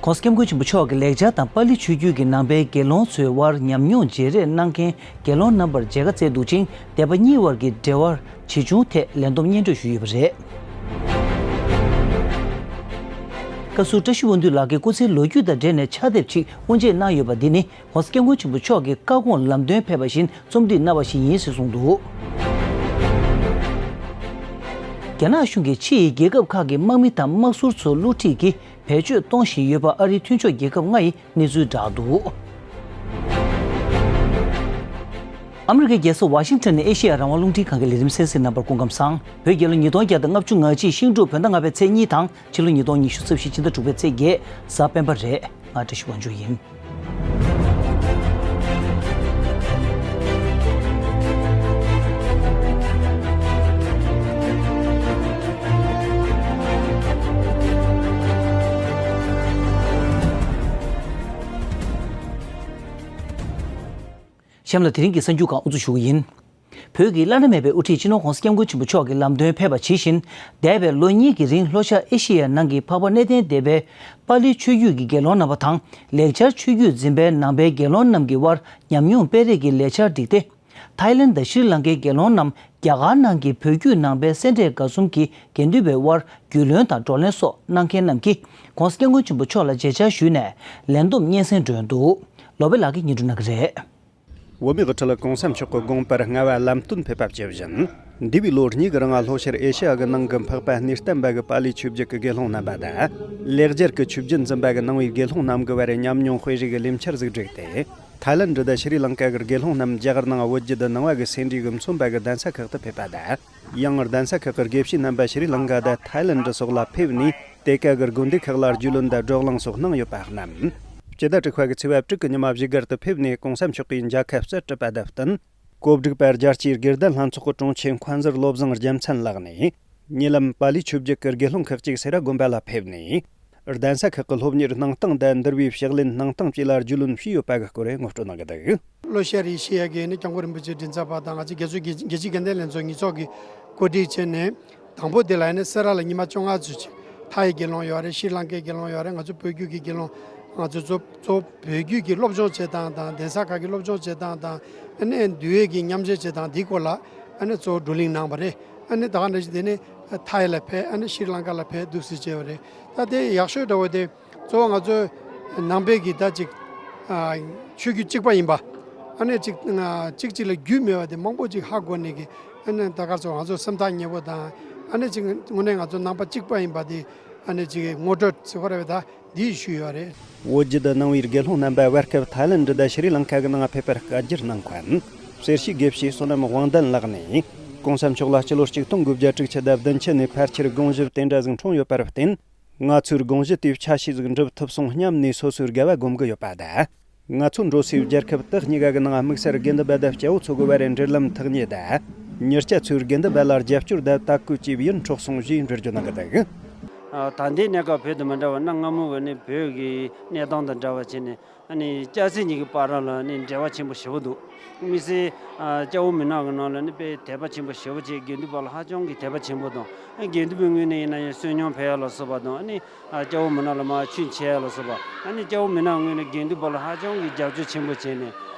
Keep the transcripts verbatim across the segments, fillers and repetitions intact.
༸གོང་ས་༸སྐྱབས་མགོན་ཆེན་པོ་མཆོག་གི་ལེགས་སྦྱར་དང་པཱ་ལི་ཆོས་བརྒྱུད་ཀྱི་ནང་པའི་དགེ་སློང་ཚོའི་དབར་ཉམས་མྱོང་བརྗེ་རེས་གནང་མཁན་དགེ་སློང་རྣམ་པར་མཇལ་ཁ་བསྩལ་འདུག་ཅིང་། སྡེ་པ་གཉིས་དབར་གྱི་འབྲེལ་བ་ཇི་བྱུང་ཐད་ལན་འདེབས་སྙན་སྒྲོན་ཞུས་ཡོད་པ་རེད། བཀའ་ཟུར་བཀྲ་ཤིས་དབང་འདུས་ལགས་ཀྱིས་སྐུ་ཚེའི་ལོ་རྒྱུས་དང་འབྲེལ་ནས་ཕྱག་དེབ་ཅིག་དབུ་འབྱེད་གནང་ཡོད་པ་འདི་ནི། ༸གོང་ས་༸སྐྱབས་མགོན་ཆེན་པོ་མཆོག་གི་བཀའ་དགོངས་ལམ་སྟོན་ཕེབས་པ་བཞིན་རྩོམ་སྒྲིག་གནང་བ་ཞིག་ཡིན་ཞེས་གསུངས་འདུག། རྒྱ་ནག་གཞུང་གིས་ཕྱི་ཡི་རྒྱལ་ཁབ་ཁག་གི་དམག་མི་དང་དམག་ཟུར་ཚོ་བསླུ་ཁྲིད་ཀྱིས་བེད་སྤྱོད་གཏོང་བཞིན་ཡོད་པ་ཨ་རིའི་མཐུན་ཕྱོགས་རྒྱལ་ཁབ་ལྔ་ཡིས་གནས་ཚུལ་བསྒྲགས་འདུག། ཨ་མི་རི་ཀའི་རྒྱལ་ས་ཝ་ཤིང་ཊོན་ནས་ཨེ་ཤེ་ཡ་རང་དབང་རླུང་འཕྲིན་ཁང་གི་ལས་རིམ་གསན་གཟིགས་རྣམ་པར་སྐུ་ཁམས་བཟང་། བོད་རྒྱལ་ལོ་ཉིས་སྟོང་བརྒྱ་དང་ལྔ་བཅུ་ང་གཅིག་ཤིང་འབྲུག་བོད་ཟླ་ལྔ་པའི་ཚེས་གཉིས་དང་ཕྱི་ལོ་ཉིས་སྟོང་ཉི་ཤུ་རྩ་བཞི་ཕྱི་ཟླ་དྲུག་པའི་ཚེས་བརྒྱད་གཟའ་སྤེན་པ་རེད། ང་བཀྲ་ཤིས་དབང་ཕྱུག་ཡིན། གཤམ་ལ་དེ་རིང་གི་གསར་འགྱུར་ཁག་དབུ་འཛུགས་ཞུ་གི་ཡིན། བོད་ཀྱི་བླ་ན་མེད་པའི་དབུ་ཁྲིད་སྤྱི་ནོར་༸གོང་ས་༸སྐྱབས་མགོན་ཆེན་པོ་མཆོག་གིས་ལམ་སྟོན་ཕེབས་པ་ཇི་བཞིན། འདས་པའི་ལོ་གཉིས་ཀྱི་རིང་ལྷོ་ཤར་ཨེ་ཤེ་ཡའི་ནང་གི་འཕགས་པ་གནས་བརྟན་སྡེ་པའི་པཱ་ལི་ཆོས་བརྒྱུད་ཀྱི་དགེ་སློང་རྣམ་པ་དང་། ལེགས་སྦྱར་ཆོས་བརྒྱུད་འཛིན་པའི་ནང་པའི་དགེ་སློང་རྣམས་ཀྱི་དབར་ཉམས་མྱོང་སྤེལ་རེས་ཀྱི་ལས་འཆར་བསྒྲིགས་ཏེ། ཐའི་ལེན་དང་ཤྲི་ལང་ཀའི་དགེ་སློང་རྣམས་རྒྱ་གར་ནང་གི་བོད་བརྒྱུད་ནང་པའི་སེ་འབྲས་དགའ་གསུམ་གྱི་དགེ་འདུན་པའི་དབར་རྒྱུས་ལོན་དང་བགྲོ་གླེང་སོགས་གནང་མཁན་རྣམས་ཀྱིས་༸གོང་ས་༸སྐྱབས་མགོན་ཆེན་པོ་མཆོག་ལ་མཇལ་བཅར་ཞུས་ནས་ལན་འདེབས་སྙན་སེང་བསྒྲོན་འདུག། ལོ་པེ་ལགས་ཀྱིས་སྙན་སྒྲོན་གནང་གི་རེད། བོད་མིའི་དབུ་ཁྲིད་༸གོང་ས་མཆོག་གི་དགོངས་པར་རྔ་བ་ལམ་སྟོན་ཕེབས་པ་ཇི་བཞིན། འདས་པའི་ལོ་གཉིས་ཀྱི་རིང་ལྷོ་ཤར་ཨེ་ཤེ་ཡ་གི་ནང་གི་འཕགས་པ་གནས་བརྟན་པ་གི་པཱ་ལི་ཆོས་བརྒྱུད་ཀྱི་དགེ་སློང་རྣམ་པ་དང་། ལེགས་སྦྱར་གྱི་ཆོས་བརྒྱུད་འཛིན་པ་གི་ནང་པའི་དགེ་སློང་རྣམས་ཀྱི་བར་ཉམས་མྱོང་སྤེལ་རེས་ཀྱི་ལས་འཆར་ཟིག་བསྒྲིགས་ཏེ། ཐའི་ལན་ཌི་དང་ཤྲི་ལང་ཀ་གི་དགེ་སློང་རྣམས་རྒྱ་གར་ནང་བོད་བརྒྱུད་ནང་པ་གི་སེ་འབྲས་གི་མཚོན་པ་གི་གདན་ས་ཁག་ཏུ་ཕེབས་པ་དང་། ཡང་གདན་ས་ཁག་གི་དགེ་བཤེས་རྣམ་པ་ཤྲི་ལང་ཀ་དང་ཐའི་ལན་ཌི་སོགས་ལ་ཕེབས་ནས། དེ་ག་གི་དགོན་སྡེ་ཁག་ལ་རྒྱུས་ལོན་དང་བགྲོ་གླེང་སོགས་གནང་ཡོད་པ་རྣམས། སྤྱི་ཟླ་དྲུག་པ་གི་ཚེས་པ་དྲུག་གི་ཉི་མ་བཞུགས་སྒར་དུ་ཕེབས་ནས་༸གོང་ས་མཆོག་གིས་མཇལ་ཁ་རྩད་གྲུབ་པ་དང་བསྟུན། གོ་སྒྲིག་པ་རྒྱལ་སྤྱིའི་དགེ་ལྡན་ལྷན་ཚོགས་ཀྱི་དྲུང་ཆེ་མཁན་ཟུར་བློ་བཟང་རྒྱལ་མཚན་ལགས་ནས། ཉེ་ལམ་པཱ་ལི་ཆོས་བརྒྱུད་ཀྱི་དགེ་སློང་ཁག་ཅིག་སེ་ར་དགོན་པ་ལ་ཕེབས་ནས། གདན་ས་ཁག་གི་སློབ་གཉེར་གནང་སྟངས་དང་འདུལ་བའི་ཕྱག་ལེན་གནང་སྟངས་བཅས་ལ་རྒྱུས་ལོན་བྱས་ཡོད་པ་གི་སྐོར་ངོ་སྤྲོད་གནང་གི་འདུག། ལྷོ་ཤར་ཨེ་ཤེ་ཡ་གི་ནི་སྐྱབས་མགོན་རིན་པོ་ཆེ་མགྲིན་ཚབ་པ་དང་ང་ཚོ་རྒྱལ་ཚོགས་རྒྱལ་རྒྱལ་སྤྱིའི་དགེ་ལྡན་ལྷན་ཚོགས་གཉིས་ཚོགས་ཀྱིས་གོ་སྒྲིག་བྱས་ནས། དང་པོ་དེ་ལ་ནི་སེ་ར་ལ་ཉི་མ་བཅོ་ལྔ་ཚུད་ཅིག། ཐའི་དགེ་སློང་ཡོད་རེད། ཤྲི་ལང་ཀའི་དགེ་སློང་ཡོད་རེད། ང་ཚོ་བོད་བརྒྱུད་ཀྱི་དགེ་སློང་། ང་ཚོ་གཙོ་གཙོ་བོད་བརྒྱུད་ཀྱི་སློབ་སྦྱོང་བྱེད་སྟངས་དང་གདན་ས་ཁག་གི་སློབ་སྦྱོང་བྱེད་སྟངས་དང་། ཨ་ནི་འདུལ་བའི་གི་མཉམ་འབྲེལ་བྱེད་སྟངས་འདིའི་སྐོར་ལ་ཨ་ནི་གཙོ་བོ་བགྲོ་གླེང་གནང་བ་རེད། ཨ་ནི་ད་ག་ནང་བཞིན་དེ་ནི་ཐའི་ལ་ཕེབས། ཨ་ནི་ཤྲི་ལང་ཀ་ལ་ཕེབས་འདུག་སེ་བྱས་པ་རེད། ད་དེ་ཡག་ཤོས་འདྲ་བོ་དེ། གཙོ་བོ་ང་ཚོ་ནང་པའི་གི་ད་ཅིག་ཨ་ཆོས་བརྒྱུད་གཅིག་པ་ཡིན་པ། ཨ་ནི་ཅིག་ཨ་གཅིག་གཅིག་ལ་རྒྱུས་མེད་པ་དེ་མང་པོ་ཅིག་ཧ་གོ་ནས་གི། ཨ་ནི་ད་ག་ཚོ་ང་ཚོ་སེམས་ཐག་ཉེ་པོ་དང་། ཨ་ནི་ཅིག་དངོས་གནས་ང་ཚོ་ནང་པ་གཅིག་པ་ཡིན་པ་དེ་ཨ་ནི་ཅིག་ངོ་སྤྲོད་ཟེར་བ་རེད་པ། ད་འདི་ཞུས་ཡོད་རེད། བོད་བརྒྱུད་ནང་པའི་དགེ་སློང་རྣམ་པ་བར་སྐབས་ཐའི་ལན་ཌི་དང་ཤྲི་ལང་ཀ་གི་ནང་ཕེབས་པར་བཀའ་བསྒྱུར་གནང་མཁན། སེར་བྱེས་དགེ་བཤེས་བསོད་ནམས་དབང་ལྡན་ལགས་ནས། ༸གོང་ས་མཆོག་ལ་སྤྱི་ལོ་ཆིག་སྟོང་དགུ་བརྒྱ་དྲུག་ཅུ་དང་བདུན་ཅུ་ནས་ཕལ་ཆེར་དགོངས་གཞི་དེ་འདྲ་ཟིག་འཁྲུངས་ཡོད་པར་བརྟེན། ང་ཚོས་དགོངས་གཞི་དེའི་ཆ་ཤས་ཟིག་འགྲུབ་ཐུབ་སོང་སྙམ་ནས་སོ་སོའི་དགའ་བ་སྒོམ་གི་ཡོད་པ་དང་། ང་ཚོ་འགྲོ་སའི་རྒྱལ་ཁབ་དག་གཉིས་ཀ་གི་ནང་དམིགས་བསལ་དགེ་འདུན་པ་དང་སྐྱ་བོ་ཚོ་གི་བར་འབྲེལ་ལམ་ཐག་ཉེ་དང་། མྱི་སྐྱ་ཚོས་དགེ་འདུན་པ་ལ་རྒྱབ་སྐྱོར་དང་དད་གུས་ཀྱི་ཡིད་འཕྲོག་སོང་ཞེས་འགྲེལ་བརྗོད་གནང་གི་འདུག། ད་ལྟའི་གནས་སྐབས་བོད་དང་མི་འདྲ་བ་གནའ་སྔ་མོ་བས་ནི་བོད་ཀྱི་གནས་སྟངས་དང་འདྲ་བ་བྱས་ནས། ཨ་ནི་སྐྱ་སེར་གཉིས་ཀྱི་བར་ལ་ནི་འབྲེལ་བ་ཆེན་པོ་ཞེ་པོ་འདུག། དམིགས་བསལ་ཨ་སྐྱ་བོ་མི་ནག་གི་ནང་ལ་ནི་དཔེ་དད་པ་ཆེན་པོ་ཞེ་པོ་བྱེད། དགེ་འདུན་པ་ལ་ཧ་ཅང་གི་དད་པ་ཆེན་པོ་དང་། ཨ་དགེ་འདུན་པའི་ངོས་ནས་ཡིན་ན་ཡང་བསོད་སྙོམས་ཕུལ་ཡ་ལ་སོགས་པ་དང་། ཨ་ནི་ཨ་སྐྱ་བོ་མི་ནག་ལ་མར་ཆུ་མཆོད་ཡ་ལ་སོགས་པ། ཨ་ནི་སྐྱ་བོ་མི་ནག་ངོས་ནས་དགེ་འདུན་པ་ལ་ཧ་ཅང་གི་རྒྱབ་སྐྱོར་ཆེན་པོ་བྱས་ནས།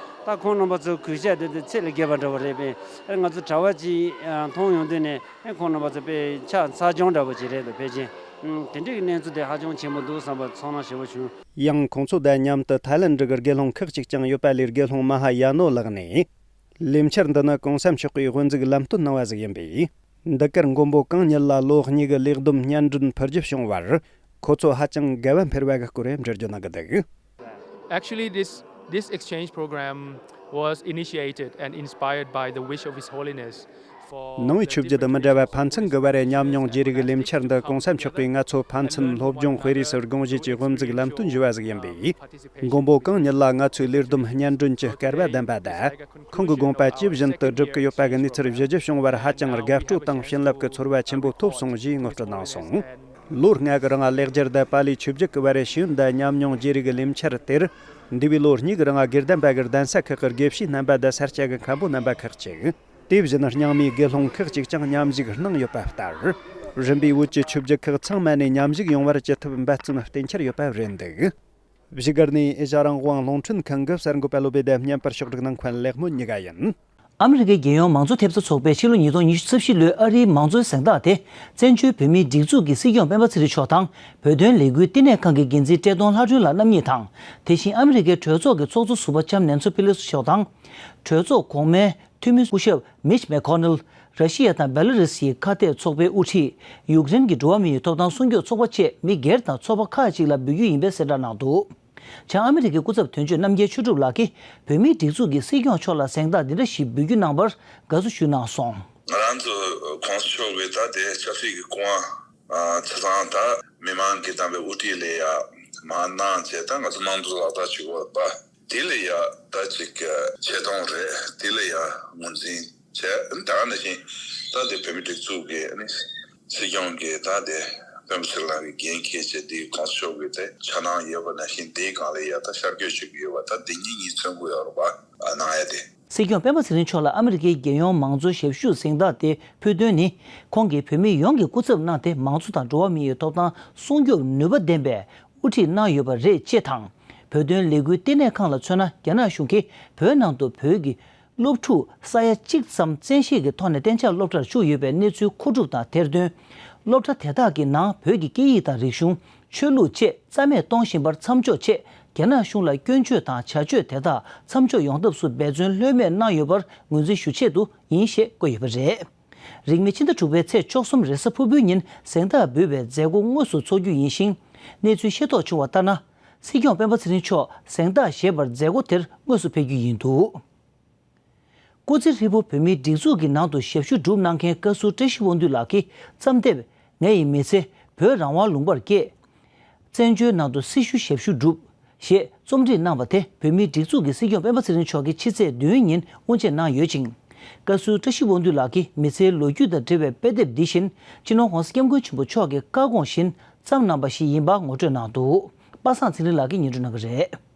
ད་ཁོང་རྣམ་པ་ཚོའི་གུས་ཞབས་དེ་དེ་ཚད་ལས་བརྒལ་བ་འདྲ་བོ་རེད་པས། ཨ་ང་ཚོ་གྲྭ་པ་ཅིག་ཨ་མཐོང་ཡོང་དུས་ནས། ཨེ་ཁོང་རྣམ་པ་ཚོ་དཔེ་ཆ་ཚ་གྱང་འདྲ་པོ་ཅིག་རེད་འདུག། ཕལ་ཆེར་ཨུམ་དེ་འདྲའི་གནས་ཚུལ་དེ་ཧ་ཅང་ཆེན་པོ་འདུག་བསམ་པ་ཚོར་སྣང་ཞེ་པོ་བྱུང་། ཡང་ཁོང་ཚོ་དང་མཉམ་དུ་ཐའི་ལན་ཌི་གི་དགེ་སློང་ཁག་ཅིག་ཀྱང་ཡོད་པ་ལས། དགེ་སློང་མ་ཧཱ་ཡ་ནོ་ལགས་ནས། ལས་འཆར་འདི་ནི་༸གོང་ས་མཆོག་གིས་དབུ་འཛུགས་ལམ་སྟོན་གནང་བ་ཟིག་ཡིན་པས། འདི་གར་མགོན་པོ་གང་ཉིད་ལ་ལོ་གཉིས་ཀྱི་ལས་བསྡོམས་སྙན་སྒྲོན་ཕུལ་རྒྱུ་བྱུང་བར། ཁོ་ཚོ་ཧ་ཅང་དགའ་བ་འཕེར་བ་གི་སྐོར་འགྲེལ་བརྗོད་གནང་གི་འདུག། Actually, this this exchange program was initiated and inspired by the wish of His Holiness for ནང་པའི་ཆོས་བརྒྱུད་དུ་མི་འདྲ་བ་ཕན་ཚུན་གྱི་བར་ཉམས་མྱོང་བརྗེ་རེས་ཀྱི་ལས་འཆར་འདི་༸གོང་ས་མཆོག་གིས་ང་ཚོ་ཕན་ཚུན་སློབ་སྦྱོང་སྤེལ་རེས་སུ་དགོངས་བཞེས་ཀྱི་དབུ་འཛུགས་ལམ་སྟོན་ཞུ་བ་ཟིག་ཡིན་པས། མགོན་པོ་གང་ཉིད་ལ་ང་ཚོའི་ལས་བསྡོམས་སྙན་སྒྲོན་གྱི་སྐལ་བ་ལྡན་པ་དང་། ཁོང་གི་དགོངས་པ་ཇི་བཞིན་དུ་སྒྲུབ་ཀྱི་ཡོད་པ་གི་གནས་ཚུལ་ཞུ་རྒྱུ་བྱུང་བར་ཧ་ཅང་དགའ་སྤྲོ་དང་བྱིན་རླབས་ཀྱི་ཚོར་བ་ཆེན་པོ་ཐོབ་སོང་ཞེས་ངོ་སྤྲོད་གནང་སོང་། ལོ་ལྔ་གི་རིང་ལེགས་སྦྱར་དང་པཱ་ལིའི་ཆོས་བརྒྱུད་ཀྱི་བར་ཤེས་ཡོན་དང་ཉམས་མྱོང་བརྗེ་རེས་ཀྱི་ལས་འཆར་དེར། འདས་པའི་ལོ་གཉིས་ཀྱི་རིང་དགེ་ལྡན་པ་གི་གདན་ས་ཁག་གི་དགེ་བཤེས་རྣམ་པ་དང་ས་སྐྱ་གི་མཁན་པོ་རྣམ་པ་ཁག་ཅིག། དེ་བཞིན་རྙིང་མའི་དགེ་སློང་ཁག་ཅིག་ཀྱང་མཉམ་ཞུགས་གནང་ཡོད་པ་ལྟར། རིམ་པས་བོད་ཀྱི་ཆོས་བརྒྱུད་ཁག་ཚང་མ་ནས་མཉམ་ཞུགས་ཡོང་བར་ཅི་ཐུབ་འབད་བརྩོན་བསྟེན་འཆར་ཡོད་པ་རེད་འདུག་བཞུགས་སྒར་ནས་ཨེ་ཤ་རང་དབང་རླུང་འཕྲིན་ཁང་གི་གསར་འགོད་པ་བློ་བདེ་ལྡན་བརྙན་པར་ཕྱོགས་སྒྲིག་གནང་མཁན་ལེགས་སྨོན་ཉི་དགའ་ཡིན། ཨ་མི་རི་ཀའི་རྒྱལ་ཡོངས་མང་གཙོ་ཐེབས་རྩ་ཚོགས་པས་ཕྱི་ལོ་ཉིས་སྟོང་ཉི་ཤུ་རྩ་བཞི་ལོའི་ཨ་རིའི་མང་གཙོའི་གཟེངས་རྟགས་དེ་བཙན་བྱོལ་བོད་མིའི་སྒྲིག་འཛུགས་ཀྱི་སྲིད་སྐྱོང་སྤེན་པ་ཚེ་རིང་མཆོག་དང་བོད་དོན་ལས་འགུལ་བསྟི་གནས་ཁང་གི་འགན་འཛིན་བཀྲས་མཐོང་ལྷ་སྒྲོན་ལགས་རྣམ་གཉིས་དང་། དེ་བཞིན་ཨ་མི་རི་ཀའི་གྲོས་ཚོགས་ཀྱི་ཚོགས་གཙོ་ཟུར་པ་ལྕམ་ནེན་སི་ཕེ་ལོ་སི་མཆོག་དང་། གྲོས་ཚོགས་གོང་མའི་འཐུས་མི་སྐུ་ཞབས་མིཆ་མེ་ཁོ་ནེལ། ར་ཤི་ཡ་དང་བེ་ལ་རུ་སིའི་ཁ་གཏད་ཚོགས་པའི་དབུ་ཁྲིད། ཡུཀ་རེན་གྱི་འགྲོ་བ་མིའི་ཐོབ་ཐང་སྲུང་སྐྱོབ་ཚོགས་པ་བཅས་མི་སྒེར་དང་ཚོགས་པ་ཁག་ཅིག་ལ་འབུལ་རྒྱུ་ཡིན་པའི་གསལ་བསྒྲགས་གནང་འདུག་བྱང་ཨ་མི་རི་ཀའི་སྐུ་ཚབ་དོན་གཅོད་རྣམ་རྒྱལ་ཆོས་གྲུབ་ལགས་ཀྱིས་བོད་མིའི་སྒྲིག་འཛུགས་ཀྱི་སྲིད་སྐྱོང་མཆོག་ལ་གཟེངས་རྟགས་འདི་འདྲ་ཞིག་འབུལ་རྒྱུ་གནང་བར་དགའ་བསུ་ཞུས་གནང་སོང་། ང་རང་ཚོ་གོང་ས་མཆོག་གིས་ད་དེ་ཆབ་སྲིད་ཀྱི་སྐུ་དབང་ཆ་ཚང་ད་མི་མང་གིས་བདམས་པའི་དབུ་ཁྲིད་ལ་ཡ་མར་གནང་བྱས། ད་ང་ཚོ་དམངས་གཙོ་ལག་བསྟར་བྱེད་དགོས་པ་དེ་ལ་ཡ་ད་ཅིག་ཆེ་མཐོང་རེད། དེ་ལ་ཡ་ངོས་འཛིན་བྱས། ད་ག་ནང་བཞིན་ད་དེ་བོད་མི་སྒྲིག་འཛུགས་ཀྱི་སྲིད་སྐྱོང་གི་ད་དེ་སྤེན་པ་ཚེ་རིང་ལགས་ཀྱི་འགན་འཁྱེར་བྱས། དེའི་གོང་ས་མཆོག་གི་དེ་འཆར་སྣང་ཡོད་པ་ནང་བཞིན་དེའི་སྒང་ལ་ཡ་ད་ཤར་བསྐྱོད་བྱེད་ཀྱི་ཡོད་པ། ད་དེ་གཉིས་གཉིས་མཚོན་དགོས་ཡོད་རེད་པ། གནང་ཡ་དེ། སྲིད་སྐྱོང་སྤེན་པ་ཚེ་རིང་མཆོག་ལ་ཨ་མི་རི་ཀའི་རྒྱལ་ཡོངས་མང་གཙོའི་ཞབས་ཞུ་གཟེངས་རྟགས་དེ་ཕུལ་དོན་ནི། ཁོང་གིས་བོད་མི་ཡོངས་ཀྱི་སྐུ་ཚབ་གནང་སྟེ་མང་གཙོ་དང་འགྲོ་བ་མིའི་ཐོབ་ཐང་སྲུང་སྐྱོབ་ནུས་པ་ལྡན་པའི་དབུ་ཁྲིད་གནང་ཡོད་པ་རེད་ཅེས་དང་། བོད་དོན་ལས་འགུལ་བསྟི་གནས་ཁང་ལ་མཚོན་ན། རྒྱ་ནག་གཞུང་གིས་བོད་ནང་དུ་བོད་ཀྱི་སློབ་ཕྲུག་ས་ཡ་གཅིག་ཙམ་བཙན་ཤེད་ཀྱི་ཐོག་ནས་གཏན་འཇགས་སློབ་གྲྭར་བཅུག་ཡོད་པའི་གནས་ཚུལ་མཁོ་སྒྲུབ་དང་། དེར་བརྟེན། སློབ་གྲྭ་དེ་དག་གི་ནང་བོད་ཀྱི་སྐད་ཡིག་དང་རིག་གཞུང་། ཆོས་ལུགས་བཅས་རྩ་མེད་གཏོང་བཞིན་པར་མཚམས་འཇོག་ཆེད། རྒྱ་ནག་གཞུང་ལ་སྐྱོན་བརྗོད་དང་བྱ་སྤྱོད་དེ་དག་མཚམས་འཇོག་ཡོང་ཐབས་སུ་འབད་བརྩོན་ལྷོད་མེད་གནང་ཡོད་པར་ངོས་འཛིན་ཞུ་ཆེད་དུ་ཡིན་ཞེས་བཀོད་ཡོད་པ་རེད། རིང་མིན་ཕྱི་ཟླ་དྲུག་པའི་ཚེས་བཅུ་གསུམ་རེས་གཟའ་ཕུར་བུའི་ཉིན་གཟེངས་རྟགས་འབུལ་བའི་མཛད་སྒོ་དངོས་སུ་འཚོགས་རྒྱུ་ཡིན་ཞིང་། གནས་ཚུལ་ཤེས་རྟོགས་བྱུང་བ་ལྟར་ན། སྲིད་སྐྱོང་སྤེན་པ་ཚེ་རིང་མཆོག་གཟེངས་རྟགས་བཞེས་པར་མཛད་སྒོ་དེར་དངོས་སུ་ཕེབས་རྒྱུ་ཡིན་འདུག་སྐུ་ཚེ་ཧྲིལ་པོ་བོད་མིའི་སྒྲིག་འཛུགས་ཀྱི་ནང་དུ་ཞབས་ཞུ་བསྒྲུབས་གནང་མཁན་བཀའ་ཟུར་བཀྲ་ཤིས་དབང་འདུས་ལགས་ཀྱིས་རྩོམ་དེབ། ངེད་ཀྱི་མི་ཚེ་བོད་རང་དབང་ལུང་པར་སྐྱེས། བཙན་བྱོལ་ནང་དུ་སྲི་ཞུ་ཞབས་ཞུ་བསྒྲུབས། ཞེས་རྩོམ་སྒྲིག་གནང་བ་དེ་བོད་མིའི་སྒྲིག་འཛུགས་ཀྱི་སྲིད་སྐྱོང་སྤེན་པ་ཚེ་རིང་མཆོག་གིས་ཕྱི་ཚེས་བདུན་ཉིན་དབུ་འབྱེད་གནང་ཡོད་ཅིང་། བཀའ་ཟུར་བཀྲ་ཤིས་དབང་འདུས་ལགས་ཀྱིས་མི་ཚེའི་ལོ་རྒྱུས་དང་འབྲེལ་བའི་དཔེ་དེབ་འདི་བཞིན་སྤྱི་ནོར་༸གོང་ས་༸སྐྱབས་མགོན་ཆེན་པོ་མཆོག་གི་བཀའ་དགོངས་བཞིན་བརྩམས་གནང་བ་ཞིག་ཡིན་པ་ངོ་སྤྲོད་གནང་འདུག་པ་སངས་ཚེ་རིང་ལགས་ཀྱིས་སྙན་སྒྲོན་གནང་གི་རེད།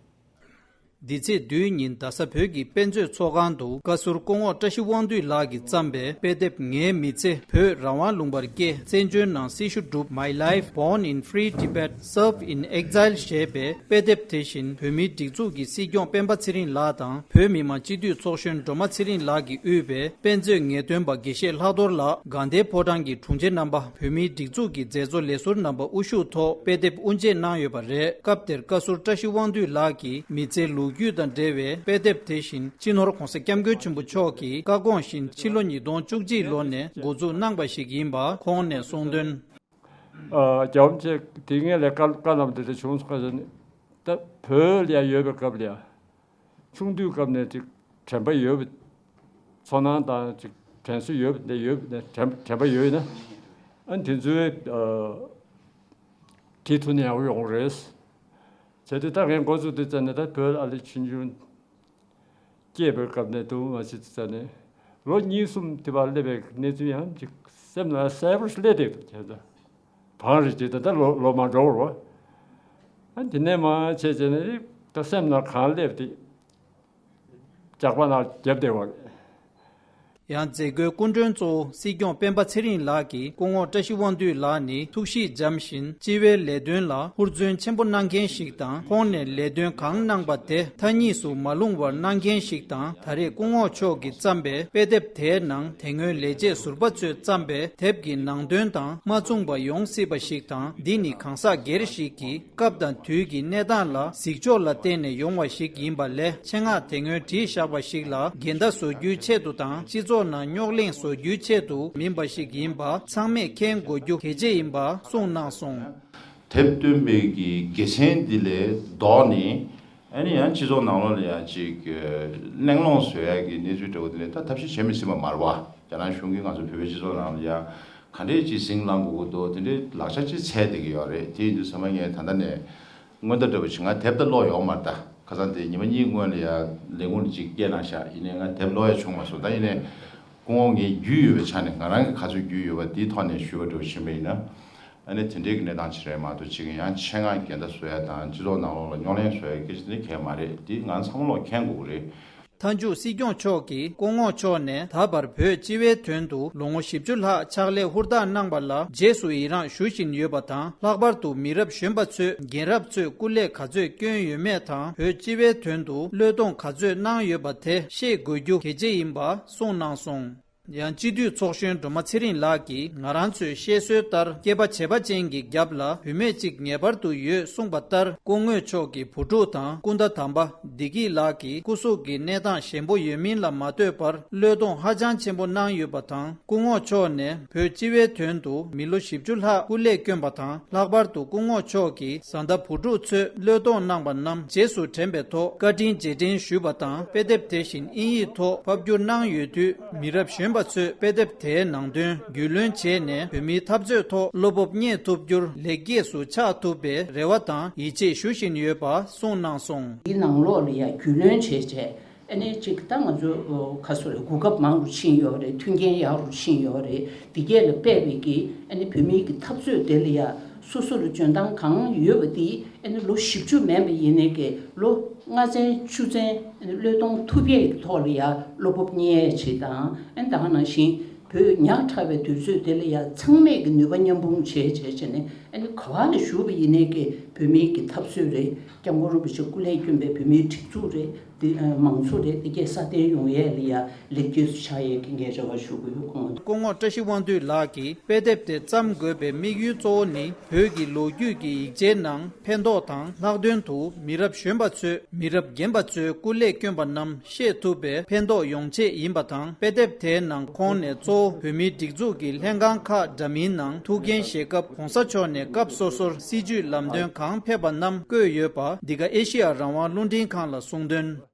འདི་ཚེས་བདུན་ཉིན་རྡ་ས་བོད་ཀྱི་དཔེ་མཛོད་ཚོགས་ཁང་དུ་བཀའ་ཟུར་སྐུ་ངོ་བཀྲ་ཤིས་དབང་འདུས་ལགས་ཀྱིས་བརྩམས་པའི་དཔེ་དེབ་ངའི་མི་ཚེ་བོད་རང་དབང་ལུང་པར་སྐྱེས། བཙན་བྱོལ་ནང་སྲི་ཞུ་བསྒྲུབས། My Life Born in Free Tibet, Served in Exile ཞེས་པའི་དཔེ་དེབ་དེ་བཞིན་བོད་མིའི་སྒྲིག་འཛུགས་ཀྱི་སྲིད་སྐྱོང་སྤེན་པ་ཚེ་རིང་ལགས་དང་བོད་མི་མང་སྤྱི་འཐུས་ཚོགས་གཞོན་སྒྲོལ་མ་ཚེ་རིང་ལགས་ཀྱིས་དབུས་པའི་དཔེ་མཛོད་ངེས་སྟོན་པ་དགེ་བཤེས་ལྷག་རྡོར་ལགས་དགའ་ལྡན་ཕོ་བྲང་གི་དྲུང་ཆེ་རྣམ་པ། བོད་མིའི་སྒྲིག་འཛུགས་ཀྱི་མཛད་གཙོ་ལས་ཟུར་རྣམ་པ་དབུ་བཞུགས་ཐོག་དཔེ་དེབ་དབུ་འབྱེད་གནང་ཡོད་པ་རེད། སྐབས་དེར་བཀའ་ཟུར་བཀྲ་ཤིས་དབང་འདུས་ལགས་ཀྱིས་མི་ཚེའི་ལོ་རྒྱུས་དང་འབྲེལ་བའི་དཔེ་དེབ་དེ་བཞིན་སྤྱི་ནོར་༸གོང་ས་༸སྐྱབས་མགོན་ཆེན་པོ་མཆོག་གི་བཀའ་དགོངས་བཞིན་ཕྱི་ལོ་ཉིས་སྟོང་བཅུ་གཅིག་ལོ་ནས་འགོ་འཛུགས་གནང་བ་ཞིག་ཡིན་པ་ཁོང་ནས་གསུངས་དོན། ཨ། རྒྱལ་བ་རིན་པོ་ཆེ་དེ་སྔོན་ལ་བཀའ་བཀའ་གནང་བ་དེ་འདྲ་བྱུང་སོང་། ཁ་སང་ནི་ད་བོད་ལ་ཡ་ཡོད་པའི་སྐབས་ལ་ཡ། ཆུང་དུས་སྐབས་ནས་ཅིག་དྲན་པ་ཡོད་པ། ཚོར་སྣང་དང་ཅིག་དྲན་གསོ་ཡོད་པ་འདི་ཡོད་པ་འདི་དྲན་དྲན་པ་ཡོད་ན། ཨ་ནི་དེ་ཚོའི་ཨ་དེ་ཐུགས་ནས་ཡག་པོ་ཡོང་གི་རེད། བྱས་ཏེ་ད་ངས་འགོ་བཙུགས་དུས་ཙམ་ནས་ད་བོད་ཨ་ལེ་ཆུང་ཆུང་སྐྱེས་པའི་སྐབས་ནས་འདུག་མ་ཟེར་དུས་ཙམ་ནས་ལོ་གཉིས་གསུམ་དེ་བར་སླེབས་པའི་གནས་ཚུལ་ཡང་ཅིག་སེམས་ལ་གསལ་པོ་སླེབས་བསྡད་འདུག་བྱས་ཙང་། བང་རེ་བྱས་ཏེ་ད་ལོ་ལོ་མ་འགྲོ་བར་བ། ཨ་དེ་ནས་མར་བྱས་བྱས་ནས་ད་སེམས་ནང་གང་སླེབས་དེ་ཇག་པ་ནང་བརྒྱབ་བསྡད་པ་རེད། ཡང་མཛད་སྒོའི་སྐུ་མགྲོན་གཙོ་བོ་སྲིད་སྐྱོང་སྤེན་པ་ཚེ་རིང་ལགས་ཀྱིས་སྐུ་ངོ་བཀྲ་ཤིས་དབང་འདུས་ལགས་ནི་ཐུགས་གཤིས་འཇམ་ཞིང་སྤྱི་བའི་ལས་དོན་ལ་ཧུར་བརྩོན་ཆེན་པོ་གནང་མཁན་ཞིག་དང་། ཁོང་ནས་ལས་དོན་གང་གནང་པ་དེ་མཐའ་གཉིས་སུ་མ་ལྷུང་བར་གནང་མཁན་ཞིག་དང་། ད་རེས་སྐུ་ངོ་མཆོག་གིས་བརྩམས་པའི་དཔེ་དེབ་དེའི་ནང་དེ་སྔོན་ལས་བྱེད་ཟུར་པ་ཚོས་བརྩམས་པའི་དེབ་ཀྱི་ནང་དོན་དང་མ་མཚུངས་པ་ཡོང་སྲིད་པ་ཞིག་དང་། འདི་ནི་གང་ཟག་སྒེར་ཞིག་གིས་སྐབས་དང་དུས་ཀྱི་གནས་སྟངས་ལ་གཟིགས་ཕྱོགས་ལ་བརྟེན་ནས་ཡོང་བ་ཞིག་ཡིན་པ་ལས། ཆེད་མངགས་དེ་སྔོན་བྲིས་བཞག་པ་ཞིག་ལ་འགལ་ཟླ་བཟོ་རྒྱུའི་ཆེད་དུ་དང་། སྤྱི་ཚོགས་ནང་རྙོག་གླེང་བཟོ་རྒྱུའི་ཆེད་དུ་མིན་པ་ཞིག་ཡིན་པ་ཚང་མས་མཁྱེན་དགོས་རྒྱུ་གལ་ཆེ་ཡིན་པ་གསུངས་གནང་སོང་། དེབ་བཏོན་པའི་གི་དགེ་མཚན་འདི་ལས་ལྡོག་ནས། ཨ་ནི་ཡང་སྤྱི་ཚོགས་ནང་ལོགས་ལ་ཡང་ཅིག་གླེང་སློང་བཟོ་ཡ་གི་གནས་ཚུལ་འདྲ་བོ་འདི་ལས་ད་ཐབས་ཤེས་བྱེད་མི་སྲིད་པ་མ་རེད་བ། རྒྱ་ནག་གཞུང་གིས་ང་ཚོ་བོད་པའི་སྤྱི་ཚོགས་ནང་ལ་ཡང་ག་འདྲས་ཅིག་ཟིང་ལངས་དགོས་ཀྱི་འདུག་དེ་འདྲའི་ལག་ཆ་ཅིག་འཚོལ་བསྡད་ཀྱི་ཡོད་རེད། དེ་ཡིན་དུས་ཚང་མ་ངས་ད་ལྟ་ནས་སྔོན་བརྡ་འདྲ་བོ་ཅིག་ང་དེབ་ད་ཀློག་ཡོད་མ་རེད། ད་ཁ་སང་དེ་ཉི་མ་གཉིས་སྔོན་ལ་ཡང་ལས་ཁུངས་ལ་ཅིག་སྐད་གནང་ཤག་ཡིན་ནའི་ང་དེབ་ཀློག་ཡ་བྱུང་མ་སོང་། ད་ཡིན་ནའི་སྐུ་ངོ་ངའི་རྒྱུས་ཡོད་པའི་ཆ་ནས་ང་རང་གི་ག་ཚོད་རྒྱུས་ཡོད་པ་དེའི་ཐོག་ནས་ཞུས་པ་འདྲ་བོ་ཕྱིན་པ་ཡིན་ན། ཨ་ནི་དེ་འདྲའི་གི་གནས་སྟངས་ཅིག་རེད་མ་གཏོགས་ཅིག་ཡང་ཆེད་མངགས་འགལ་ཟླ་བཟོ་ཡ་དང་སྤྱི་ཚོགས་ནང་ལོགས་ལ་རྙོག་གླེང་བཟོ་ཡ་སྐད་ཆ་དེ་གང་ཡང་མ་རེད། དེ་ང་ཚང་མ་ལོག་མཁྱེན་དགོས་ཀྱི་རེད། མཐའ་མཇུག་སྲིད་སྐྱོང་མཆོག་གིས་སྐུ་ངོ་མཆོག་ནས་ད་བར་བོད་སྤྱི་བའི་དོན་དུ་ལོ་ངོ་བཞི་བཅུ་ལྷག་ཕྱག་ལས་ཧུར་ཐག་གནང་བ་ལ་རྗེས་སུ་ཡི་རངས་ཞུ་བཞིན་ཡོད་པ་དང་། ལྷག་པར་དུ་མི་རབས་གཞོན་པ་ཚོས་རྒན་རབས་ཚོས་སྐུ་ལས་ག་ཚོད་བསྐྱོན་ཡོད་མེད་དང་། བོད་སྤྱི་བའི་དོན་དུ་བློས་གཏོང་ག་ཚོད་གནང་ཡོད་པ་དེ་ཤེས་དགོས་རྒྱུ་གལ་ཆེ་ཡིན་པ་གསུངས་གནང་སོང་། ཡང་སྤྱི་འཐུས་ཚོགས་གཞོན་སྒྲོལ་མ་ཚེ་རིང་ལགས་ཀྱིས་ང་རང་ཚོའི་བཤད་སྲོལ་ལྟར། སྐྱེས་པ་བྱེས་པ་ཅན་གྱི་རྒྱབ་ལ་བུད་མེད་ཅིག་ངེས་པར་དུ་ཡོད་གསུངས་པ་ལྟར། སྐུ་ངོ་མཆོག་གི་བུ་ཕྲུག་དང་སྐུ་ཟླ་དམ་པ་བདེ་སྐྱིད་ལགས་ཀྱི་སྐུ་གཟུགས་ཀྱི་གནས་སྟངས་ཞན་པོ་ཡོད་མིན་ལ་མ་ལྟོས་པར། བློས་གཏོང་ཧ་ཅང་ཆེན་པོ་གནང་ཡོད་པ་དང་། སྐུ་ངོ་མཆོག་ནས་བོད་སྤྱི་བའི་དོན་དུ་མི་ལོ་བཞི་བཅུ་ལྷག་སྐུ་ལས་བསྐྱོན་པ་དང་། ལྷག་པར་དུ་སྐུ་ངོ་མཆོག་གིས་བཟའ་ཟླ་བུ་ཕྲུག་ཚོས་བློས་གཏོང་གནང་པ་རྣམས་རྗེས་སུ་དྲན་པའི་ཐོག་བཀའ་དྲིན་རྗེས་དྲན་ཞུས་པ་དང་། དཔེ་དེབ་དེ་བཞིན་དབྱིན་ཡིག་ཐོག་ཕབ་བསྒྱུར་གནང་ཡོད་དུས། མི་རབས་གཞོན་པ་ཚོས་དཔེ་དེབ་དེའི་ནང་དོན་རྒྱུས་ལོན་བྱས་ནས། བོད་མིའི་འཐབ་རྩོད་ཐོག་བློ་སྤོབས་རྙེད་ཐུབ་རྒྱུར་ལེགས་སྐྱེས་སུ་ཆགས་ཐུབ་པའི་རེ་བ་དང་ཡིད་ཆེས་ཞུ་བཞིན་ཡོད་པ་གསུངས་གནང་སོང་། འདིའི་ནང་ལོགས་ལ་ཡང་རྒྱུས་ལོན་བྱས་བྱས། ཨ་ནི་གཅིག་ད་ང་ཚོ་ཁ་སོ་རེ་གོ་སྐབས་མང་རུ་ཕྱིན་ཡོད་རེད། མཐུན་རྐྱེན་ཡག་རུ་ཕྱིན་ཡོད་རེད། འདི་གས་ལ་དཔག་པའི་གི་ཨ་ནི་བོད་མིའི་གི་འཐབ་རྩོད་དེ་ལ་ཡང་སོ་སོ་ལ་འཇོན་ཐང་གང་ཡོད་པ་དེ་ཨ་ནི་ལོ་བཞི་བཅུ་མིན་པ་ཡིན་ནའི་གི་ལོ་ལྔ་ཚན་བཅུ་ཚན་ཨ་ནི་བློས་གཏོང་ཐུབ་ཡས་ཀྱི་ཐོག་ལ་ཡང་བློ་སྤོབས་རྙེད་ཡས་བྱེད་དང་། ཨ་ནི་ད་ག་ནང་བཞིན་བོད་ཉག་ཕྲ་བའི་དུས་ཚོད་དེ་ལ་ཡང་ཚང་མས་ཀྱི་ནུས་པ་མཉམ་སྤུངས་བྱས་བྱས་བྱས་ནས། ཨ་ནི་ག་བ་ལ་བཞུགས་པ་ཡིན་ནའི་ཀྱི་བོད་མིའི་ཀྱི་འཐབ་རྩོད་རེད། སྐྱབས་མགོན་རིན་པོ་ཆེ་སྐུ་ལས་བསྐྱོན་པའི་བོད་མིའི་སྒྲིག་འཛུགས་རེད། དེ་མང་ཚོགས་རེད། དེ་གས་སྲ་བརྟན་ཡོང་ཡས་ལ་ཡང་ལེགས་སྐྱེས་སུ་ཆགས་ཡས་ཀྱི་ངས་རེ་བ་ཞུ་གི་ཡོད། སྐུ་ངོ་སྐུ་ངོ་བཀྲ་ཤིས་དབང་འདུས་ལགས་ཀྱིས་དཔེ་དེབ་དེ་བརྩམས་དགོས་པའི་དམིགས་ཡུལ་གཙོ་བོ་ནི། བོད་ཀྱི་ལོ་རྒྱུས་ཀྱི་ཡིག་ཆའི་ནང་ཕན་ཐོགས་དང་། ལྷག་དོན་དུ་མི་རབས་གཞོན་པ་ཚོས་མི་རབས་རྒན་པ་ཚོའི་སྐུ་ལས་བསྐྱོན་པ་རྣམས་ཤེས་ཐུབ་པའི་ཕན་ཐོགས་ཡོང་ཆེད་ཡིན་པ་དང་། དཔེ་དེབ་དེའི་ནང་ཁོང་ནས་གཙོ་བོ་བོད་མིའི་སྒྲིག་འཛུགས་ཀྱི་ལྷན་ཁང་ཁག་འདྲ་མིན་ནང་ཐུགས་འགན་བཞེས་སྐབས་༸གོང་ས་མཆོག་ནས་སྐབས་སོ་སོར་སྲིད་བྱུས་ལམ་སྟོན་གང་ཕེབས་པ་རྣམས་བཀོད་ཡོད་པ། འདི་ག་ཨེ་ཤེ་ཡ་རང་དབང་རླུང་འཕྲིན་ཁང་ལ་གསུངས་དོན།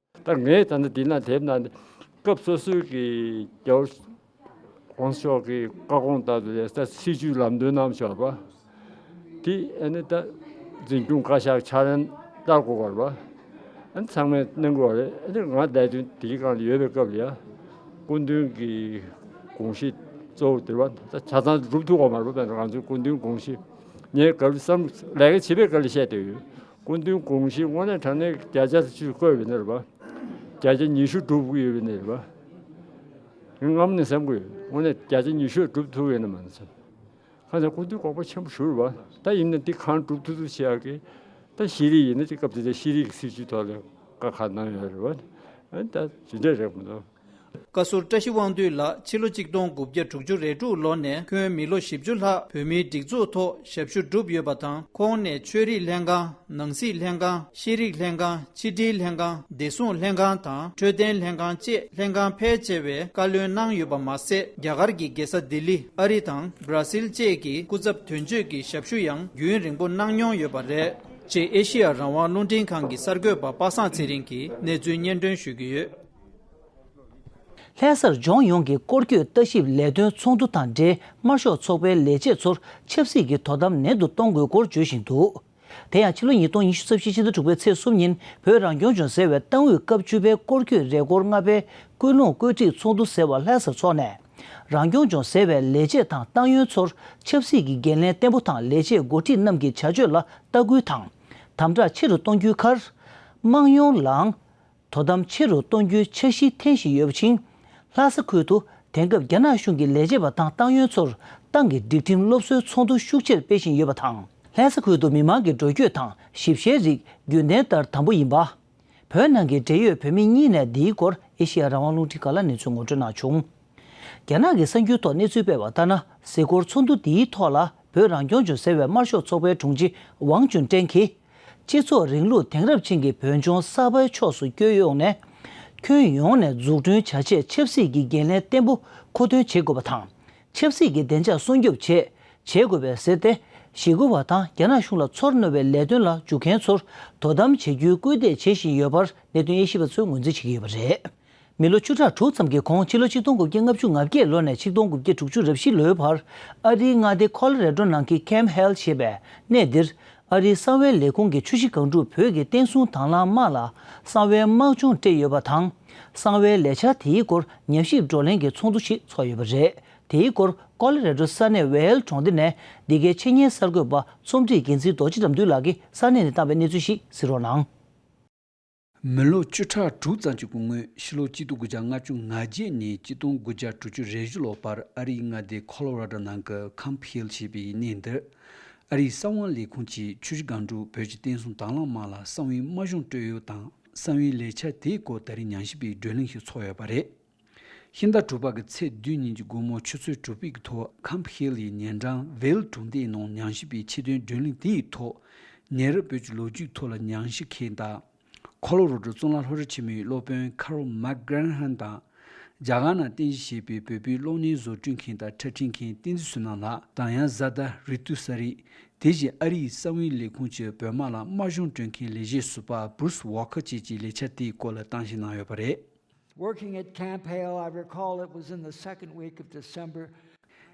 ད་ངས་ད་ནི་འདི་ན་དེབ་ན་སྐབས་སོ་སོའི་གི་རྒྱལ་བ་༸གོང་ས་མཆོག་གི་བཀའ་དགོངས་ལྟར་དུ་ལས་ད་སྲིད་བྱུས་ལམ་སྟོན་གནང་བཞག་པ། དེ་ཨ་ནི་ད་འཛིན་སྐྱོང་བཀའ་ཤག་ཕྱག་ལེན་བསྟར་དགོས་པ་རེད་པ། ཨ་ནི་ཚང་མས་གནང་དགོས་པ་རེད། ཨ་ནི་ང་ལས་དོན་དེའི་སྒང་ལ་ཡོད་པའི་སྐབས་ལ་ཡ། སྐུ་མདུན་གྱི་དགོངས་གཞི་གཙོ་བོ་དེ་རེད་པ། ད་ཆ་ཚང་སྒྲུབ་ཐུབ་པ་མ་རེད་པ། ང་ཚོའི་སྐུ་མདུན་དགོངས་གཞི་ངས་ག་རེ་བསམ་ལས་ཀ་བྱེད་པའི་སྐབས་ལ་བཤད་བསྡད་ཡོད། སྐུ་མདུན་དགོངས་གཞི་དངོས་གནས་དྲང་གནས་བརྒྱ་ཆ་བཅུ་བཀོད་པ་ཡིན་ན་རེད་པ། བརྒྱ་ཆ་ཉི་ཤུ་སྒྲུབ་ཀྱི་ཡོད་པ་ཡིན་ན་རེད་པ། ངས་སྔ་མོ་ནས་བསམ་གྱི་ཡོད། དངོས་གནས་བརྒྱ་ཆ་ཉི་ཤུ་སྒྲུབ་ཐུབ་ཡོད་ན་མ་ནས་བསམ། ཁ་སང་སྐུ་མདུན་དགོངས་པ་ཆེན་པོ་ཞུ་རེད་པ། ད་ཡིན་ན་འདི་གང་སྒྲུབ་ཐུབ་ཐུབ་བྱེད་ཡག་གི། ད་ཤེས་རིག་ཡིན་ན་དེ་སྐབས་དེ་ཚོ་ཤེས་རིག་གི་སྲིད་བྱུས་ཐོག་ལ་བཀའ་ཁག་གནང་ཡོད་རེད་པ། ཨ་ནི་ད་ཇི་འདྲ་རེད་མི་འདུག། བཀའ་ཟུར་བཀྲ་ཤིས་དབང་འདུས་ལགས་ཕྱི་ལོ་ཆིག་སྟོང་དགུ་བརྒྱ་དྲུག་ཅུ་རེ་དྲུག་ལོ་ནས་ཁོང་མི་ལོ་བཞི་བཅུ་ལྷག་བོད་མིའི་སྒྲིག་འཛུགས་ཐོག་ཞབས་ཞུ་བསྒྲུབས་ཡོད་པ་དང་། ཁོང་ནས་ཆོས་རིག་ལྷན་ཁང་། ནང་སྲིད་ལྷན་ཁང་། ཤེས་རིག་ལྷན་ཁང་། ཕྱི་དྲིལ་ལྷན་ཁང་། བདེ་སྲུང་ལྷན་ཁང་དང་། འཕྲོད་བསྟེན་ལྷན་ཁང་བཅས་ལྷན་ཁང་ཕལ་ཆེ་བའི་བཀའ་བློན་གནང་ཡོད་པ་མ་ཟད། རྒྱ་གར་གྱི་རྒྱལ་ས་ལྡི་ལི། ཨ་རི་དང་བྷ་ར་སིལ་བཅས་ཀྱི་སྐུ་ཚབ་དོན་གཅོད་ཀྱི་ཞབས་ཞུ་ཡང་རྒྱུན་རིང་པོ་གནང་མྱོང་ཡོད་པ་རེད། ཅེས་ཨེ་ཤེ་ཡ་རང་དབང་རླུང་འཕྲིན་ཁང་གི་གསར་འགོད་པ་པ་སངས་ཚེ་རིང་གིས་གནས་ཚུལ་སྙན་སྒྲོན་ཞུ་གི་ཡོད། ལྷ་སར་ལྗོངས་ཡོངས་ཀྱི་སྐོར་སྐྱོད་ལྟ་ཞིབ་ལས་དོན་ཚོགས་འདུ་དང་འབྲེལ། དམར་ཤོག་ཚོགས་པའི་ལས་བྱེད་ཚོར་ཆབ་སྲིད་ཀྱི་དོ་དམ་ནན་དུ་གཏོང་དགོས་སྐོར་བརྗོད་བཞིན་འདུག། དེ་ཡང་ཕྱི་ལོ་ཉིས་སྟོང་ཉི་ཤུ་རྩ་བཞི་ཕྱི་ཟླ་དྲུག་པའི་ཚེས་གསུམ་ཉིན་བོད་རང་སྐྱོང་ལྗོངས་ཟེར་བའི་ཏང་ཨུད་སྐབས་བཅུ་པའི་སྐོར་སྐྱོད་རེས་སྐོར་ལྔ་པའི་ཀུན་སློང་བཀོད་སྒྲིག་ཚོགས་འདུ་ཟེར་བ་ལྷ་སར་འཚོགས་ནས། རང་སྐྱོང་ལྗོངས་ཟེར་བའི་ལས་བྱེད་དང་ཏང་ཡོན་ཚོར་ཆབ་སྲིད་ཀྱི་འགན་ལེན་བརྟན་པོ་དང་ལས་བྱེད་འགོ་ཁྲིད་རྣམས་ཀྱི་བྱ་སྤྱོད་ལ་ལྟ་སྐུལ་དང་། དམ་དྲག་ཆེ་རུ་གཏོང་རྒྱུའི་ཁར། དམངས་ཡོངས་ལའང་དོ་དམ་ཆེ་རུ་གཏོང་རྒྱུའི་འཆར་གཞི་འཐེན་བཞིན་ཡོད་པ་ཕྱིན། ལྷ་ས་ཁུལ་དུ་དེང་སྐབས་རྒྱ་ནག་གཞུང་གི་ལས་བྱེད་པ་དང་ཏང་ཡོན་ཚོར་ཏང་གི་སྒྲིག་ཁྲིམས་སློབ་གསོའི་ཚོགས་འདུ་ཤུགས་ཆེར་སྤེལ་བཞིན་ཡོད་པ་དང་། ལྷ་ས་ཁུལ་དུ་མི་མང་གི་འགྲོ་སྐྱོད་དང་ཞིབ་བཤེར་རིགས་རྒྱུན་ལྡན་ལྟར་དམ་པོ་ཡིན་པ། བོད་ནང་གི་འབྲེལ་ཡོད་བོད་མི་གཉིས་ནས་འདིའི་སྐོར་ཨེ་ཤེ་ཡ་རང་དབང་རླུང་འཕྲིན་ཁང་ལ་གནས་ཚུལ་ངོ་སྤྲོད་གནང་བྱུང་། རྒྱ་ནག་གི་གསར་འགྱུར་ཐོག་གནས་ཚུལ་སྤེལ་བ་ལྟར་ན། གཟིགས་སྐོར་ཚོགས་འདུ་འདིའི་ཐོག་ལ་བོད་རང་སྐྱོང་ལྗོངས་ཟེར་བའི་དམར་ཤོག་ཚོགས་པའི་དྲུང་ཆེ་ཝང་ཅུན་ཀྲེང་གིས། སྤྱི་ཚོགས་རིང་ལུགས་དེང་རབས་ཅན་གྱི་བོད་ལྗོངས་གསར་པའི་ཕྱོགས་སུ་བསྐྱོད་ཡོང་ནས། ཁྱོན་ཡོངས་ནས་འཛུགས་སྐྲུན་བྱ་ཆེད་ཆབ་སྲིད་ཀྱི་འགན་ལེན་བརྟན་པོ་མཁོ་འདོན་བྱེད་དགོས་པ་དང་། ཆབ་སྲིད་ཀྱི་བདེ་འཇགས་སྲུང་སྐྱོབ་བྱེད་བྱེད་དགོས་པའི་ཟེར་ཏེ། ཞི་རྒོལ་བ་དང་རྒྱ་ནག་གཞུང་ལ་ཚོར་རྣོ་བའི་ལས་དོན་ལ་འཇུག་མཁན་ཚོར་དོ་དམ་བྱེད་རྒྱུའི་སྐུལ་འདེད་བྱེད་བཞིན་ཡོད་པར་གནད་དོན་དབྱེ་ཞིབ་པ་ཚོས་ངོས་འཛིན་བྱེད་ཀྱི་ཡོད་པ་རེད། མི་ལོ་བཅུ་ཕྲག་དྲུག་ཙམ་གྱི་གོང་ཕྱི་ལོ་ཆིག་སྟོང་དགུ་བརྒྱ་ལྔ་བཅུ་ང་བརྒྱད་ལོ་ནས་ཆིག་སྟོང་དགུ་བརྒྱ་དྲུག་ཅུ་རེ་བཞི་ལོའི་བར་ཨ་རིའི་མངའ་སྡེ་ཁོ་ལོ་རེ་ཌོ་ནང་གི་ཁེམ་ཧེལ་ཞེས་པའི་གནས་འདིར། ཨ་རིའི་གསང་བའི་ལས་ཁུངས་ཀྱི་ཆུ་བཞི་སྒང་དྲུག་བོད་ཀྱི་བསྟན་སྲུང་དང་བླངས་དམག་ལ་གསང་བའི་དམག་སྦྱོང་སྤྲད་ཡོད་པ་དང་། གསང་བའི་ལས་འཆར་དེའི་སྐོར་ཉམས་ཞིབ་བགྲོ་གླེང་གི་ཚོགས་འདུ་ཞིག་ཚོགས་ཡོད་པ་རེད། དེའི་སྐོར་ཀོ་ལོ་རེ་ཌོ་ས་གནས་ཝེལ་གྲོང་སྡེ་ནས་འདི་གའི་ཆེད་གཉེར་གསར་འགོད་པ་རྩོམ་སྒྲིག་འགན་འཛིན་རྡོ་རྗེ་དགྲ་འདུལ་ལགས་ཀྱིས་ས་གནས་ནས་བཏང་བའི་གནས་ཚུལ་ཞིག་གཟིགས་རོགས་གནང་། མི་ལོ་བཅུ་ཕྲག་དྲུག་ཙམ་ཅིག་གི་སྔོན། ཕྱི་ལོ་གཅིག་སྟོང་དགུ་བརྒྱ་ལྔ་བཅུ་ང་བརྒྱད་ནས་གཅིག་སྟོང་དགུ་བརྒྱ་དྲུག་ཅུ་རེ་བཞི་ལོ་བར་ཨ་རིའི་མངའ་སྡེ་ཁོ་ལོ་ར་ཌོ་ནང་གི་ཁམ་ཕི་ཧིལ་ཞེས་པའི་གནས་འདིར། ཨ་རིའི་གསང་བའི་ལས་ཁུངས་ཀྱི་ཆུ་བཞི་སྒང་དྲུག་བོད་ཀྱི་བསྟན་སྲུང་དྭང་བླངས་དམག་ལ་གསང་བའི་དམག་སྦྱོང་སྤྲོད་ཡུལ་དང་། གསང་བའི་ལས་འཆར་དེའི་སྐོར་ད་རེས་ཉམས་ཞིབ་པའི་བགྲོ་གླེང་ཞིག་ཚོགས་ཡོད་པ་རེད། ཕྱི་ཟླ་དྲུག་པ་གི་ཚེས་བདུན་ཉིན་གྱི་དགོང་མོ་ཆུ་ཚོད་དྲུག་པའི་ཐོག་ཁམ་ཕི་ཧིལ་ཡི་ཉེ་འགྲམ་ཝེལ་གྲོང་སྡེའི་ནང་ཉམས་ཞིབ་པའི་ཆེད་དོན་བགྲོ་གླེང་དེའི་ཐོག་ཉེ་རབས་བོད་ཀྱི་ལོ་རྒྱུས་ཐོག་ལ་ཉམས་ཞིབ་མཁན་དང་། ཁོ་ལོ་རོ་ཌོ་གཙུག་ལག་སློབ་གྲྭ་ཆེན་མོའི་སློབ་དཔོན་ཁ་རོ་མག་གྷ་ར་ཧན་དང་། རྒྱ་གར་ནང་རྟེན་གཞི་བྱས་པའི་བོད་པའི་གློག་བརྙན་བཟོ་སྐྲུན་མཁན་དང་འཁྲབ་ཁྲིད་མཁན་བསྟན་འཛིན་བསོད་ནམས་ལགས་དང་། ཡང་བཟའ་ཟླ་རི་ཏུ་ས་རི། དེ་བཞིན་ཨ་རིའི་གསང་བའི་ལས་ཁུངས་ཀྱི་བོད་དམག་ལ་དམག་སྦྱོང་སྤྲོད་མཁན་ལས་བྱེད་ཟུར་པ་Bruce Walker བཅས་ཀྱི་ལས་འཆར་དེའི་སྐོར་ལ་གཏམ་བཤད་གནང་ཡོད་པ་རེད། Working at Camp Hale, I recall it was in the second week of December.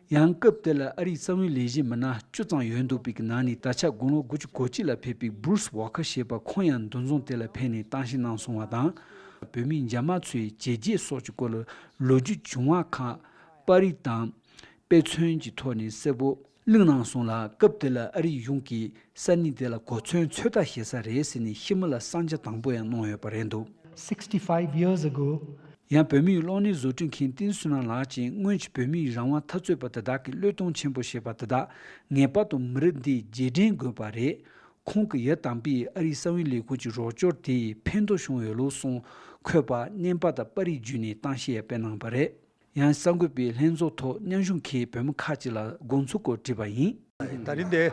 ཡང་སྐབས་དེ་ལ་ཨ་རིའི་གསང་བའི་ལས་བྱེད་མི་སྣ་བཅུ་ཙམ་ཡོད་འདུག་པའི་ནང་ནས། ད་ཆ་དགུང་ལོ་དགུ་བཅུ་གོ་གཅིག་ལ་ཕེབས་པའི་Bruce Walker ཞེས་པ་ཁོང་ཡང་འདུ་འཛོམས་དེ་ལ་ཕེབས་ནས་གཏམ་བཤད་གནང་སོང་བ་དང་། བོད་མི་འཇབ་དམག་ཚོའི་བྱས་རྗེས་སོགས་ཀྱི་སྐོར་ལ་ལོ་རྒྱུས་བྱུང་བ་ཁག་པར་རིས་དང་དཔེ་མཚོན་གྱི་ཐོག་ནས་གསལ་པོ་གླེང་གནང་སོང་ལ། སྐབས་དེ་ལ་ཨ་རིའི་གཞུང་གིས་ས་གནས་དེ་ལ་གོ་མཚོན་ཚོད་ལྟ་བྱེད་ས་རེད་ཟེར་ནས་ཤི་མི་ལ་གསང་རྒྱ་དང་པོ་ཡང་གནང་ཡོད་པ་རེད་འདུག། Sixty-five years ago. ཡང་བོད་མིའི་གློག་བརྙན་བཟོ་སྐྲུན་མཁན་བསྟན་འཛིན་བསོད་ནམས་ལགས་ཀྱིས་སྔོན་གྱི་བོད་མིའི་རང་དབང་འཐབ་རྩོད་པ་དེ་དག་གི་བློས་གཏོང་ཆེན་པོ་བྱས་པ་དེ་དག་ངེས་པར་དུ་མི་རབས་འདིས་རྗེས་དྲན་དགོས་པ་རེད། ཁོང་གི་ཡབ་དམ་པས་ཨ་རིའི་གསང་བའི་ལས་ཁུངས་ཀྱི་རོགས་སྐྱོར་དེས་ཕན་ཐོགས་བྱུང་ཡོད་ལུགས་གསུངས། འཁོད་པ་བརྙན་པར་དང་པར་རིས་བརྒྱུད་ནས་གཏམ་བཤད་ཡང་སྤེལ་གནང་བ་རེད། ཡང་གསར་འགོད་པས་ལྷན་ཚོགས་ཐོག་མཉམ་ཞུགས་མཁན་བོད་མི་ཁག་ཅིག་ལ་དགོངས་ཚུལ་སྐོར་དྲིས་པ་ཡིན། ད་རིང་འདི་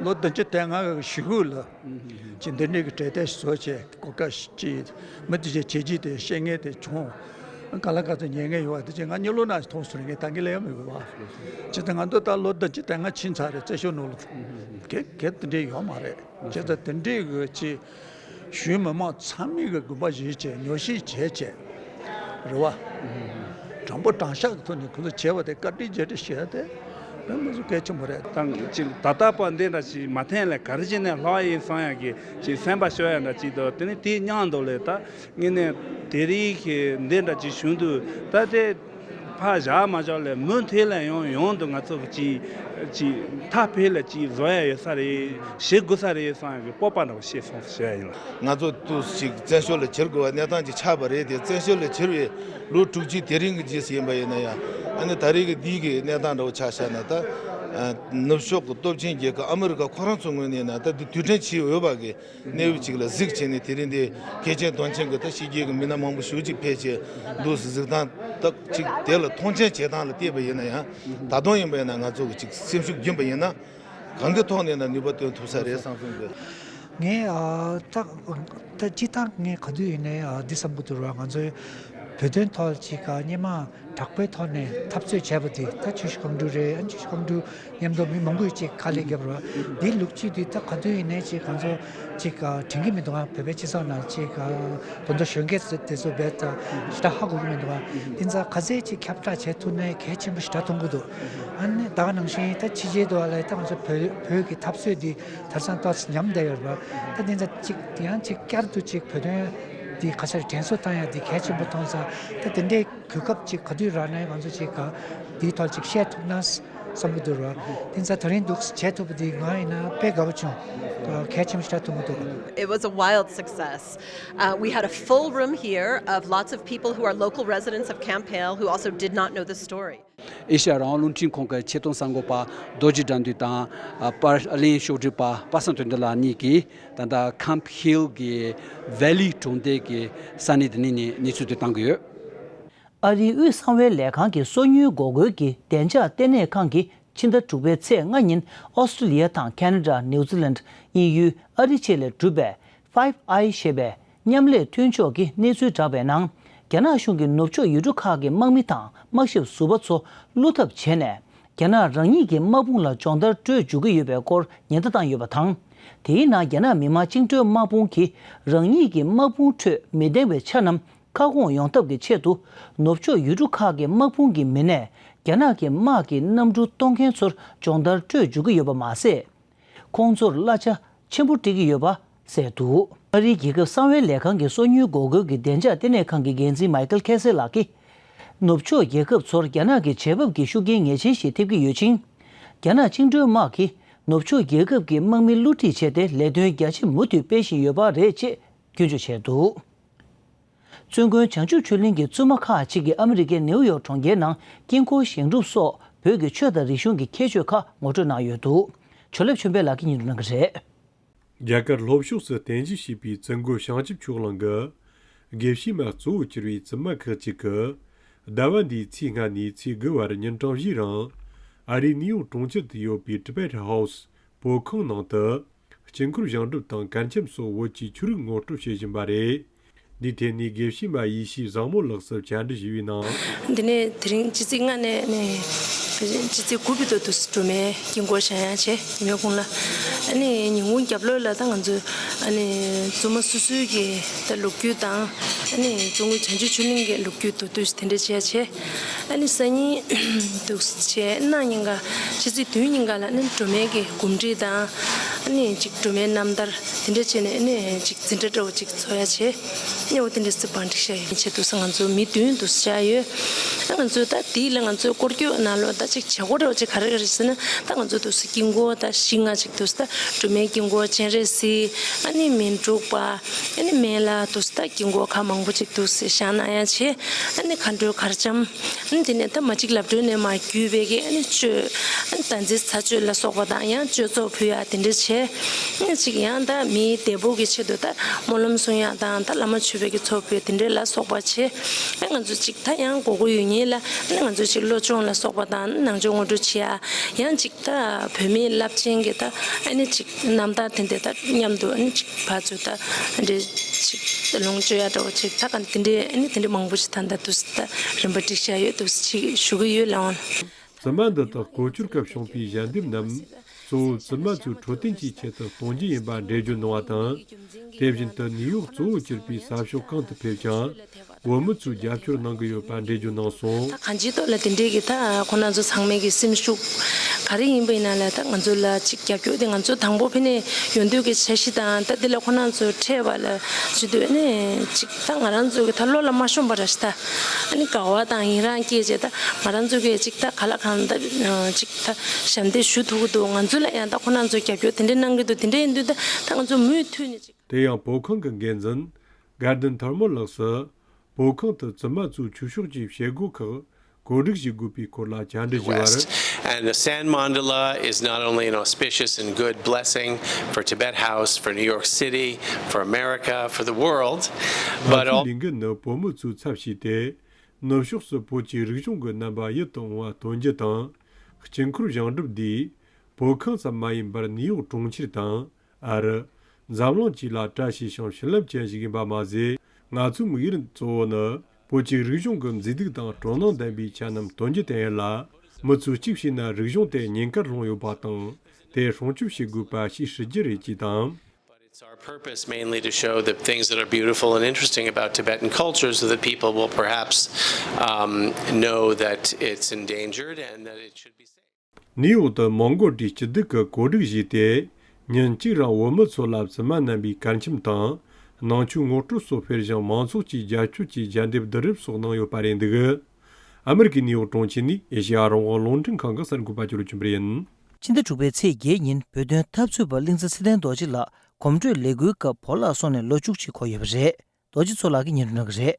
ལོ་བདུན་ཅུ་དོན་ལྔ་གི་གཞིས་ཁུག་ལ་ཅིག་འདི་འདྲའི་གི་གྲོས་བསྡུར་ཞིག་བཟོ་བྱས། གོ་སྐབས་ཅིག་མི་དེ་ཚོའི་བྱས་རྗེས་དེ་ཤེས་མཁན་དེ་བྱུང་། ག་ལ་ག་ཚོད་ཉན་མཁན་ཡོད་པ་དེ་ཚོས་ང་གཉིད་ལོག་ན་མཐོང་སོང་རེད། ངས་ད་གིན་ལ་ཡང་མི་དགོས་པ། ཅི་ད་ང་ཚོ་ད་ལོ་བདུན་ཅུ་དོན་ལྔ་ཕྱིན་ཚར་རེད། རྩེ་ཤོག་ནང་ལ་གེ་གེ་དེ་འདྲའི་ཡོད་མ་རེད། ཅི་ད་དེ་འདྲའི་གི་ཅིག་གཞོན་མི་མང་ཚང་མས་ཀྱི་དགོངས་པ་བཞེས་བྱས། ཉོག་བཤད་བྱས་བྱས་རེད་བ། དྲང་པོ་དྲང་བཞག་གི་ཐོག་ནས་ཁོ་ཚོ་བྱས་པ་དེ་བཀའ་དྲིན་རྗེས་དྲན་ཞུ་ཡ་དེ་དཔེ་མི་སྲིད་གལ་ཆེན་པོ་རེད། དང་ཅིག་ད་ལྟ་བར་འདི་འདྲ་ཞིག་མ་ཐོན་ལས་ག་རེ་བྱས་ནས་ལྷག་ཡིན་བསམ་ཡ་གི་ཅིག་སེམས་པ་ཤོར་ཡ་འདྲ་ཅིག་འདུག། དེ་ནི་དེའི་མཉམ་དུ་ལས་ད་དངོས་གནས་དེ་རིང་གི་འདི་འདྲ་ཅིག་བྱུང་དུས་ད་དེ། ཕར་བཞག་མ་བཞག་ལས་མུ་མཐུད་ལ་ཡང་ཡང་དུ་ང་ཚོ་གི་ཅིག་ཅིག་མཐའ་འཁྱོལ་ལ་ཅིག་བཟོ་ཡ་ཡོད་ས་རེད། བྱེད་དགོས་ས་རེད་བསམ་ཡ་གི་སྤོབས་པ་འདྲ་བོ་སྐྱེས་སོང་ཟེར་ཡ་ཡིན། ང་ཚོ་ཏུ་ཅིག་བཙན་བྱོལ་ལ་འཁྱེར་དགོས་པ་གནས་སྟངས་ཅིག་ཆགས་པ་རེད་དེ། བཙན་བྱོལ་ལ་འཁྱེར་བའི་ལོ་དྲུག་ཅུ་དེ་རིང་གི་རྗེས་སུ་ཡིན་པ་ཡིན་ན་ཡང་། ཨ་ནི་ད་རེས་ཀྱི་འདི་གི་གནས་སྟངས་འདྲ་བོ་ཆ་བཞག་ན། ད་ནུབ་ཕྱོགས་ཀྱི་སྟོབས་ཆེན་རྒྱལ་ཁབ་ཨ་མི་རི་ཀ་ཁོ་རང་ཚོའི་ངོས་ནས་ན་ད་འདི་དུས་དྲན་བྱེད་འོས་པ་གི་གནས་བབ་ཅིག་ལ་གཟིགས་བྱས་ནས། དེ་རིང་འདི་མཁས་ཆེན་དོན་ཆེན་གྱི་ད་ཕྱི་རྒྱལ་གྱི་མི་སྣ་མང་པོ་ཞེ་ཅིག་ཕེབས་བྱས་འདུག་ཟེར། གཟིགས་སྟངས་ད་ཅིག་དེ་ལ་མཐོང་ཆེན་བྱེད་སྟངས་ལ་བལྟས་པ་ཡིན་ན་ཡང་། ད་དུང་ཡིན་པ་ཡིན་ན་ང་ཚོ་གི་ཅིག་སེམས་ཤུགས་རྒྱུན་པ་ཡིན་ན་གང་གི་ཐོག་ནས་ན་ནུས་པ་བཏོན་ཐུབ་ས་རེད་བསམ་བསམ་གི། ངས་ཨ་ད་ད་སྤྱིར་བཏང་ངས་ག་དུས་ཡིན་ནའི་ཨ་འདི་བསམ་གི་འདུག་ར། ང་ཚོའི་བོད་དོན་ཐོག་ཅིག་ཨ་སྔོན་མ་དྲག་པོའི་ཐོག་ནས་འཐབ་རྩོད་བྱས་པ་དེ། ད་ཆུ་བཞི་སྒང་དྲུག་རེད། ཨ་ཆུ་བཞི་སྒང་དྲུག་མཉམ་དུ་མི་མང་པོས་ཅིག་དཀའ་ལས་བརྒྱབ་ར། འདིའི་ལོ་རྒྱུས་འདི་ད་ག་དུས་ཡིན་ནའི་ཅིག་ང་ཚོ་ཅིག་དྲན་གྱི་མི་འདུག་ཨ། བོད་པའི་སྤྱི་ཚོགས་ནང་ཅིག་ད་དུང་གཞོན་སྐྱེས་དེ་ཚོ་རྦད་དེ་ཞེ་དྲག་ཧ་གོ་གི་མི་འདུག་ཨ། དེ་ཚོ་ག་ཚད་ཅིག་ཁྱབ་བསྒྲགས་བྱེད་ཐུབ་ན་གལ་ཆེན་པོ་ཞེ་དྲག་མཐོང་གི་འདུག། ཨ་ནི་ད་ག་ནང་བཞིན་ད་ཕྱི་རྒྱལ་དུ་ཨ་ལ་ད་ང་ཚོ་བོད་བོད་ཀྱི་འཐབ་རྩོད་འདི་དེང་སང་ཏོག་ཙམ་ཉམས་བསྡད་ཡོད་རེད་པ། ད་དེ་ཚོ་ཅིག་དེ་ཡང་ཅིག་བསྐྱར་དུ་ཅིག་བོད་དོན་འདི་ག་ཚོད་དྲན་གསོ་བཏང་ཡ་འདི་གལ་ཆེན་པོ་མཐོང་ཙང་། ད་དེ་འདྲའི་གོ་སྐབས་ཅིག་ག་དུས་རག་ན་ང་ཚོ་ཅིག་ག་འདིའི་ཐོག་ཅིག་བཤད་ཐུབ་ན་བསམ་གྱི་འདུག་ར། དེ་ཚོ་ད་རིང་འདུག་བྱེད་ཐུབ་པ་འདི་ང་ཡིན་ན་དཔེ་དགའ་པོ་བྱུང་། གལ་ཆེན་པོ་ཞེ་དྲག་མཐོང་གི་འདུག། It was a wild success. Uh, we had a full room here of lots of people who are local residents of Camp Hale who also did not know the story. ཨེ་ཤ་ཡ་རང་དབང་རླུང་འཕྲིན་ཁང་གི་ཆེད་གཏོང་གསར་འགོད་པ་རྡོ་རྗེ་དགྲ་འདུལ་དང་། ཨ་པར་ཨ་ལན་ཕྱོགས་སྒྲིག་པ་པ་སངས་དོན་ལྡན་ལགས་གཉིས་ཀྱིས་ད་ལྟ་ཁམ་ཕི་ཧིལ་གྱི་ཝེ་ལི་གྲོང་རྡལ་གྱི་ས་གནས་དེ་ནས་ནས་གནས་ཚུལ་དེ་བཏང་གི་ཡོད། ཨ་རིའི་དབུས་གསང་བའི་ལས་ཁང་གི་སོ་ཉུལ་འགོག་རྒོལ་གྱི་བདེ་འཇགས་ལྟེ་གནས་ཁང་གིས་ཕྱི་ཟླ་དྲུག་པའི་ཚེས་ལྔ་ཉིན་ཨོ་སི་ཀྲི་ལི་ཡ་དང་ཁེ་ན་ཌ། ནིའུ་ཛི་ལན། དབྱིན་ཡུལ། ཨ་རི་བཅས་ལས་གྲུབ་པའི་Five Eyes ཞེས་པའི་མཉམ་ལས་མཐུན་ཕྱོགས་ཀྱི་གནས་ཚུལ་བསྒྲགས་པའི་ནང་། རྒྱ་ནག་གཞུང་གིས་ནུབ་ཕྱོགས་ཡུལ་གྲུ་ཁག་གི་དམག་མི་དང་དམག་ཞབས་ཟུར་པ་ཚོ་བླུ་ཐབས་བྱས་ནས། རྒྱ་ནག་རང་ཉིད་ཀྱི་དམག་དཔུང་ལ་སྦྱོང་བརྡར་སྤྲོད་འཇུག་གི་ཡོད་པའི་སྐོར་ཉེན་བརྡ་བཏང་ཡོད་པ་དང་། དེའི་ནང་རྒྱ་ནག་མི་དམངས་བཅིངས་འགྲོལ་དམག་དཔུང་གིས་རང་ཉིད་ཀྱི་དམག་དཔུང་ཁྲོད་མི་བདེ་བའི་ཆ་རྣམས་ཁ་སྐོང་ཡོང་ཐབས་ཀྱི་ཆེད་དུ། ནུབ་ཕྱོགས་ཡུལ་གྲུ་ཁག་གི་དམག་དཔུང་གི་མི་སྣས་རྒྱ་ནག་གི་དམག་གི་གནམ་གྲུ་གཏོང་མཁན་ཚོར་སྦྱོང་བརྡར་སྤྲོད་འཇུག་གི་ཡོད་པ་མ་ཟད། ཁོང་ཚོར་གླ་ཆ་ཆེན་པོ་སྤྲད་ཀྱི་ཡོད་པ་གསལ་འདུག། ཨ་རིའི་རྒྱལ་ཁབ་གསང་བའི་ལས་ཁང་གི་སོ་ཉུལ་འགོག་རྒོལ་གྱི་བདེ་འཇགས་ལྟེ་གནས་ཁང་གི་འགན་འཛིན་མའི་ཀལ་ཁེ་སེ་ལགས་ཀྱིས། ནུབ་ཕྱོགས་རྒྱལ་ཁབ་ཚོར་རྒྱ་ནག་གི་བྱེད་བབ་ཀྱི་ཤུགས་རྐྱེན་ངེས་ཅན་ཞིག་ཐེབས་ཀྱི་ཡོད་ཅིང་། རྒྱ་ནག་བཅིངས་འགྲོལ་དམག་གིས་ནུབ་ཕྱོགས་རྒྱལ་ཁབ་ཀྱི་དམག་མི་བསླུ་བྲིད་བྱས་ཏེ་ལས་དོན་རྒྱ་ཆེ་མུ་མཐུད་སྤེལ་བཞིན་ཡོད་པ་རེད་ཅེས་སྐྱོན་བརྗོད་བྱས་འདུག། བཙུན་དགོན་བྱང་ཆུབ་ཆོས་གླིང་གི་བཙུན་མ་ཁག་ཅིག་གིས་ཨ་མི་རི་ཀའི་ནེའུ་ཡོག་གྲོང་ཁྱེར་ནང་དཀྱིལ་འཁོར་བཞེངས་གྲུབ་སོགས་བོད་ཀྱི་ཆོས་དང་རིག་གཞུང་གི་ཁྱད་ཆོས་ཁག་ངོ་སྤྲོད་གནང་ཡོད་འདུག་ཇོ་ལེབ་ཆོས་འཕེལ་ལགས་ཀྱིས་སྙན་སྒྲོན་གནང་གི་རེད། རྒྱ་གར་ལྷོ་ཕྱོགས་སུ་རྟེན་གཞི་བྱས་པའི་བཙུན་དགོན་བྱང་ཆུབ་ཆོས་གླིང་གི་དགེ་བཤེས་མ་གཙོ་བོར་གྱུར་པའི་བཙུན་མ་ཁག་ཅིག་གིས་ཟླ་བ་འདིའི་ཚེས་ལྔ་ནས་ཚེས་དགུ་བར་ཉིན་གྲངས་བཞིའི་རིང་ཨ་རིའི་ནིའུ་ཡོག་གྲོང་ཁྱེར་དུ་ཡོད་པའི་ཊི་བེཊ་ཧའོ་སི་སྤོ་ཁང་ནང་དུ་དཀྱིལ་འཁོར་བཞེངས་གྲུབ་དང་གར་འཆམ་སོགས་བོད་ཀྱི་ཆོས་རིག་ངོ་སྤྲོད་བྱེད་བཞིན་པ་རེད། འདིའི་ཐད་ནས་དགེ་བཤེས་མ་ཡེ་ཤེས་བཟང་མོ་ལགས་སུ་བཅར་འདྲི་ཞུས་པའི་ནང་། འདི་ནས་དེ་རིང་སྤྱི་ཚེས་ལྔ་ནས་ནས་སྤྱི་ཚེས་དགུ་བར་དུ་དུ་སྒྲོལ་མའི་དཀྱིལ་འཁོར་བཞེངས་ཡག་བྱས། ཉི་མའི་གུང་ལ་ཨ་ནི་ཉིན་གུང་རྒྱབ་ལོགས་ལ་ད་ང་ཚོ་ཨ་ནི་བཙུན་མ་སོ་སོའི་གི་ད་ལོ་རྒྱུས་དང་ཨ་ནི་བཙུན་དགོན་བྱང་ཆུབ་ཆོས་གླིང་གི་ལོ་རྒྱུས་མདོར་བསྡུས་དེ་འདྲ་བྱས་བྱས། ཨ་ནི་སང་ཉིན་འདུག་བྱས་གནངས་ཉིན་ཀ་ཕྱི་ཚེས་བདུན་ཉིན་ཀ་ལ་ནི་སྒྲོལ་མའི་གི་གོམས་འདྲིས་དང་ཨ་ནི་ཅིག་སྒྲོལ་མའི་རྣམ་ཐར་དེ་འདྲ་བྱས་ནས་ཨ་ནི་ཅིག་འཛིན་གྲྭ་འདྲ་བོ་ཅིག་ཚོགས་ཡག་བྱས། ཨ་ནི་འོ་དེ་འདྲ་སེ་བང་སྒྲིག་བྱས་ཡོད། བྱས་འདུག་སེ་ང་ཚོ་མི་བདུན་འདུག་སེ་བཅར་ཡོད། ཨ་ང་ཚོ་ད་དེ་ལ་ང་ཚོའི་སྐོར་སྐྱོད་ནང་ལོགས་ད་ཅིག་བྱེད་སྒོ་འདྲ་བོ་ཅིག་ག་རེ་ག་རེ་ཟེར་ན་ད་ང་ཚོ་འདུག་སེ་དཀྱིལ་འཁོར་ད་བཞི་ལྔ་ཅིག་འདུག་སེ་ད་སྒྲོལ་མའི་དཀྱིལ་འཁོར་སྤྱན་རས་གཟིགས་ཨ་ནི་སྨན་འབྲུག་པ་ཨ་ནི་སྨན་བླ་འདུག་སེ་ད་དཀྱིལ་འཁོར་ཁག་མང་པོ་ཅིག་འདུག་སེ་བཞེངས་གནང་ཡག་བྱས། ཨ་ནི་མཁའ་འགྲོའི་གར་འཆམ། ཨ་ནི་དེ་ནས་ད་མ་གཅིག་ལབ་སྒྲོན་ནས་མར་བརྒྱུད་པའི་གི་ཨ་ནི་གཅོད། ཨ་ནི་ད་འཛི་ཚ་གཅོད་ལ་སོགས་པ་དང་ཡང་གཅོད་ཚོགས་ཕུལ་ཡག་དེ་འདྲ་བྱས། ཨ་ནི་ཅིག་ཡང་ད་མིའི་བདེ་པོ་གི་ཆེད་དུ་ད་སྨོན་ལམ་གསུང་ཡག་དང་ད་བླ་མ་མཆོད་པའི་གི་ཚོགས་ཕུལ་དེ་འདྲ་ལ་སོགས་པ་བྱས། ཨ་ང་ཚོ་ཅིག་ད་ཡང་དགོས་མཁོ་ཡོད་ཉིན་ལ་ཨ་ནི་ང་ཚོ་ཅིག་བློ་སྦྱོང་ལ་སོགས་པ་དང་ནང་ཆོས་ངོ་སྤྲོད་བྱེད་ཡག་ཡང་ཅིག་ད་བོད་མིའི་རླབས་ཆེན་གྱི་ད་ཨ་ནི་ཅིག་རྣམ་ཐར་དེ་འདྲ་ད་མཉམ་དུ་ཨ་ནི་ཅིག་ཕར་ཚུར་ད་འདྲེ་ཅིག་ལོངས་སྤྱོད་ཡག་འདྲ་བོ་ཅིག་ད་ག་དེ་འདྲའི་ཨ་ནི་དེ་འདྲའི་མང་པོ་ཞིག་ད་ད་དུ་ད་རིམ་པ་སྒྲིག་བྱས་ཡོད་འདུག་ཅིག་ཞུ་གི་ཡོད་ལགས་འོང་། བཙུན་མ་འདི་དག་གོ་ཆོད་སྐབས་བྱུང་པའི་ཞལ་འདེབས་རྣམས་གཙོ་བོ་བཙུན་མ་ཚོའི་འཕྲོད་བསྟེན་གྱི་ཆེད་དུ་གཏོང་རྒྱུ་ཡིན་པ་འགྲེལ་བརྗོད་གནང་བ་དང་། དེ་བཞིན་དུ་ནིའུ་ཡོག་གཙོ་བོར་གྱུར་པའི་ས་ཕྱོགས་གང་དུ་ཕེབས་ཀྱང་། བོད་མི་ཚོས་རྒྱབ་སྐྱོར་གནང་གི་ཡོད་པ་འགྲེལ་བརྗོད་གནང་སོང་། ད་གང་ཅིའི་ཐོག་ལ་དེ་འདྲའི་གི་ད་ཁོང་རྣམ་ཚོ་ཚང་མའི་གི་སེམས་ཤུགས་ག་རེ་ཡིན་པ་ཡིན་ན་ལ་ད་ང་ཚོ་ལ་ཅིག་རྒྱབ་སྐྱོར་དེ་ང་ཚོ་དང་པོ་ཕི་ནས་ཡོང་དུས་ཀྱི་འཆར་གཞི་དང་ད་འདི་ལ་ཁོང་རྣམ་ཚོ་འཕྲད་པ་ལ་བྱེད་དུས་ནས་ཅིག་ད་ང་རང་ཚོ་གི་ད་བློ་ལ་མ་ཤོང་པ་ར་ཞིག་ད་ཨ་ནི་དགའ་བ་དང་ཡི་རངས་སྐྱེས་བྱས་ད་ང་རང་ཚོ་གི་ཅིག་ད་ག་ལ་གང་ད་ཅིག་ད་ཞབས་འདེགས་ཞུ་ཐུབ་ཀྱི་འདུག་ང་ཚོ་ལ་ཡང་ད་ཁོང་རྣམ་ཚོ་རྒྱབ་སྐྱོར་དེ་འདྲ་གནང་གི་འདུག་དེ་འདྲ་ཡིན་དུས་ད་ད་ང་ཚོ་མུ་མཐུད་ནས་ཅིག་དེ་ཡང་སྤོ་ཁང་གི་འགན་འཛིན་གར་དན་ཐར་མོ་ལགས་སུ། སྤོ་ཁང་དུ་བཙུན་མ་ཚོས་ཆོས་ཕྱོགས་ཀྱི་བྱེད་སྒོ་ཁག་གོ་སྒྲིག་བྱེད་དགོས་པའི་སྐོར་ལ་བཅར་འདྲི་ཞུས་པར། West. And the Sand Mandala is not only an auspicious and good blessing for Tibet House, for New York City, for America, for the world, but ང་ཚོའི་ལས་འགུལ་ནི་བོད་མི་ཚོའི་ཚབ་བྱས་ཏེ། ནུབ་ཕྱོགས་སུ་བོད་ཀྱི་རིག་གཞུང་གི་རྣམ་པ་ཡིད་དུ་འོང་བ་སྟོན་རྒྱུ་དང་། དཀྱིལ་འཁོར་བཞེངས་གྲུབ་འདིས་བོད་ཁང་ཙམ་མ་ཡིན་པར་ནིའུ་ཡོག་གྲོང་ཁྱེར་དང་། ཨ་རི། འཛམ་གླིང་བཅས་ལ་བཀྲ་ཤིས་ཤིང་བྱིན་རླབས་ཅན་ཞིག་ཡིན་པ་མ་ཟད། ང་ཚོའི་དམིགས་ཡུལ་གཙོ་བོ་ནི་བོད་ཀྱི་རིག་གཞུང་གི་མཛེས་སྡུག་དང་སྤྲོ་སྣང་ལྡན་པའི་ཆ་རྣམས་སྟོན་རྒྱུ་དེ་ཡིན་ལ། མི་ཚོས་གཅིག་བྱས་ན་རིག་གཞུང་དེ་ཉེན་ཁར་ལྷུང་ཡོད་པ་དང་། དེ་སྲུང་སྐྱོབ་བྱེད་དགོས་པ་ཞེས་ཞུ་རྒྱུ་རེད་ཅེས་དང་། But it's our purpose mainly to show the things that are beautiful and interesting about Tibetan culture so that people will perhaps um, know that it's endangered and that it should be saved. ནིའུ་ཡོག་ཏུ་མོན་གྷོ་གྲུས་སྐྱིད་སྡེ་གིས་གོ་སྒྲིག་བྱས་ཏེ། ཉིན་གཅིག་རིང་བོད་མི་ཚོ་ལ་བཙུན་མ་རྣམ་པའི་གར་འཆམ་དང་། ནང་ཆོས་ངོ་སྤྲོད་སོགས་སྤེལ་ཞིང་མང་ཚོགས་ཀྱིས་རྒྱབ་སྐྱོར་གྱི་ཞལ་འདེབས་བསྡུ་རུབ་སོགས་གནང་ཡོད་པ་རེད་འདུག་ཨ་མི་རི་ཀའི་ནིའུ་ཡོག་གྲོང་ཁྱེར་ནས་ཨེ་ཤེ་ཡ་རང་དབང་རླུང་འཕྲིན་ཁང་གི་གསར་འགོད་པ་ཅོ་ལོ་ཆོས་འཕེལ་ཡིན། ཕྱི་ཟླ་དྲུག་པའི་ཚེས་བརྒྱད་ཉིན་བོད་དོན་འཐབ་རྩོད་པ་གླིང་ཚ་ཚེ་བརྟན་རྡོ་རྗེ་ལགས་གོམ་བགྲོད་ལས་འགུལ་སྐབས་བོར་བརླག་སོང་ནས་ལོ་བཅུ་གཅིག་འཁོར་ཡོད་པ་རེད། རྡོ་རྗེ་མཚོ་ལགས་ཀྱིས་སྙན་སྒྲོན་གནང་གི་རེད།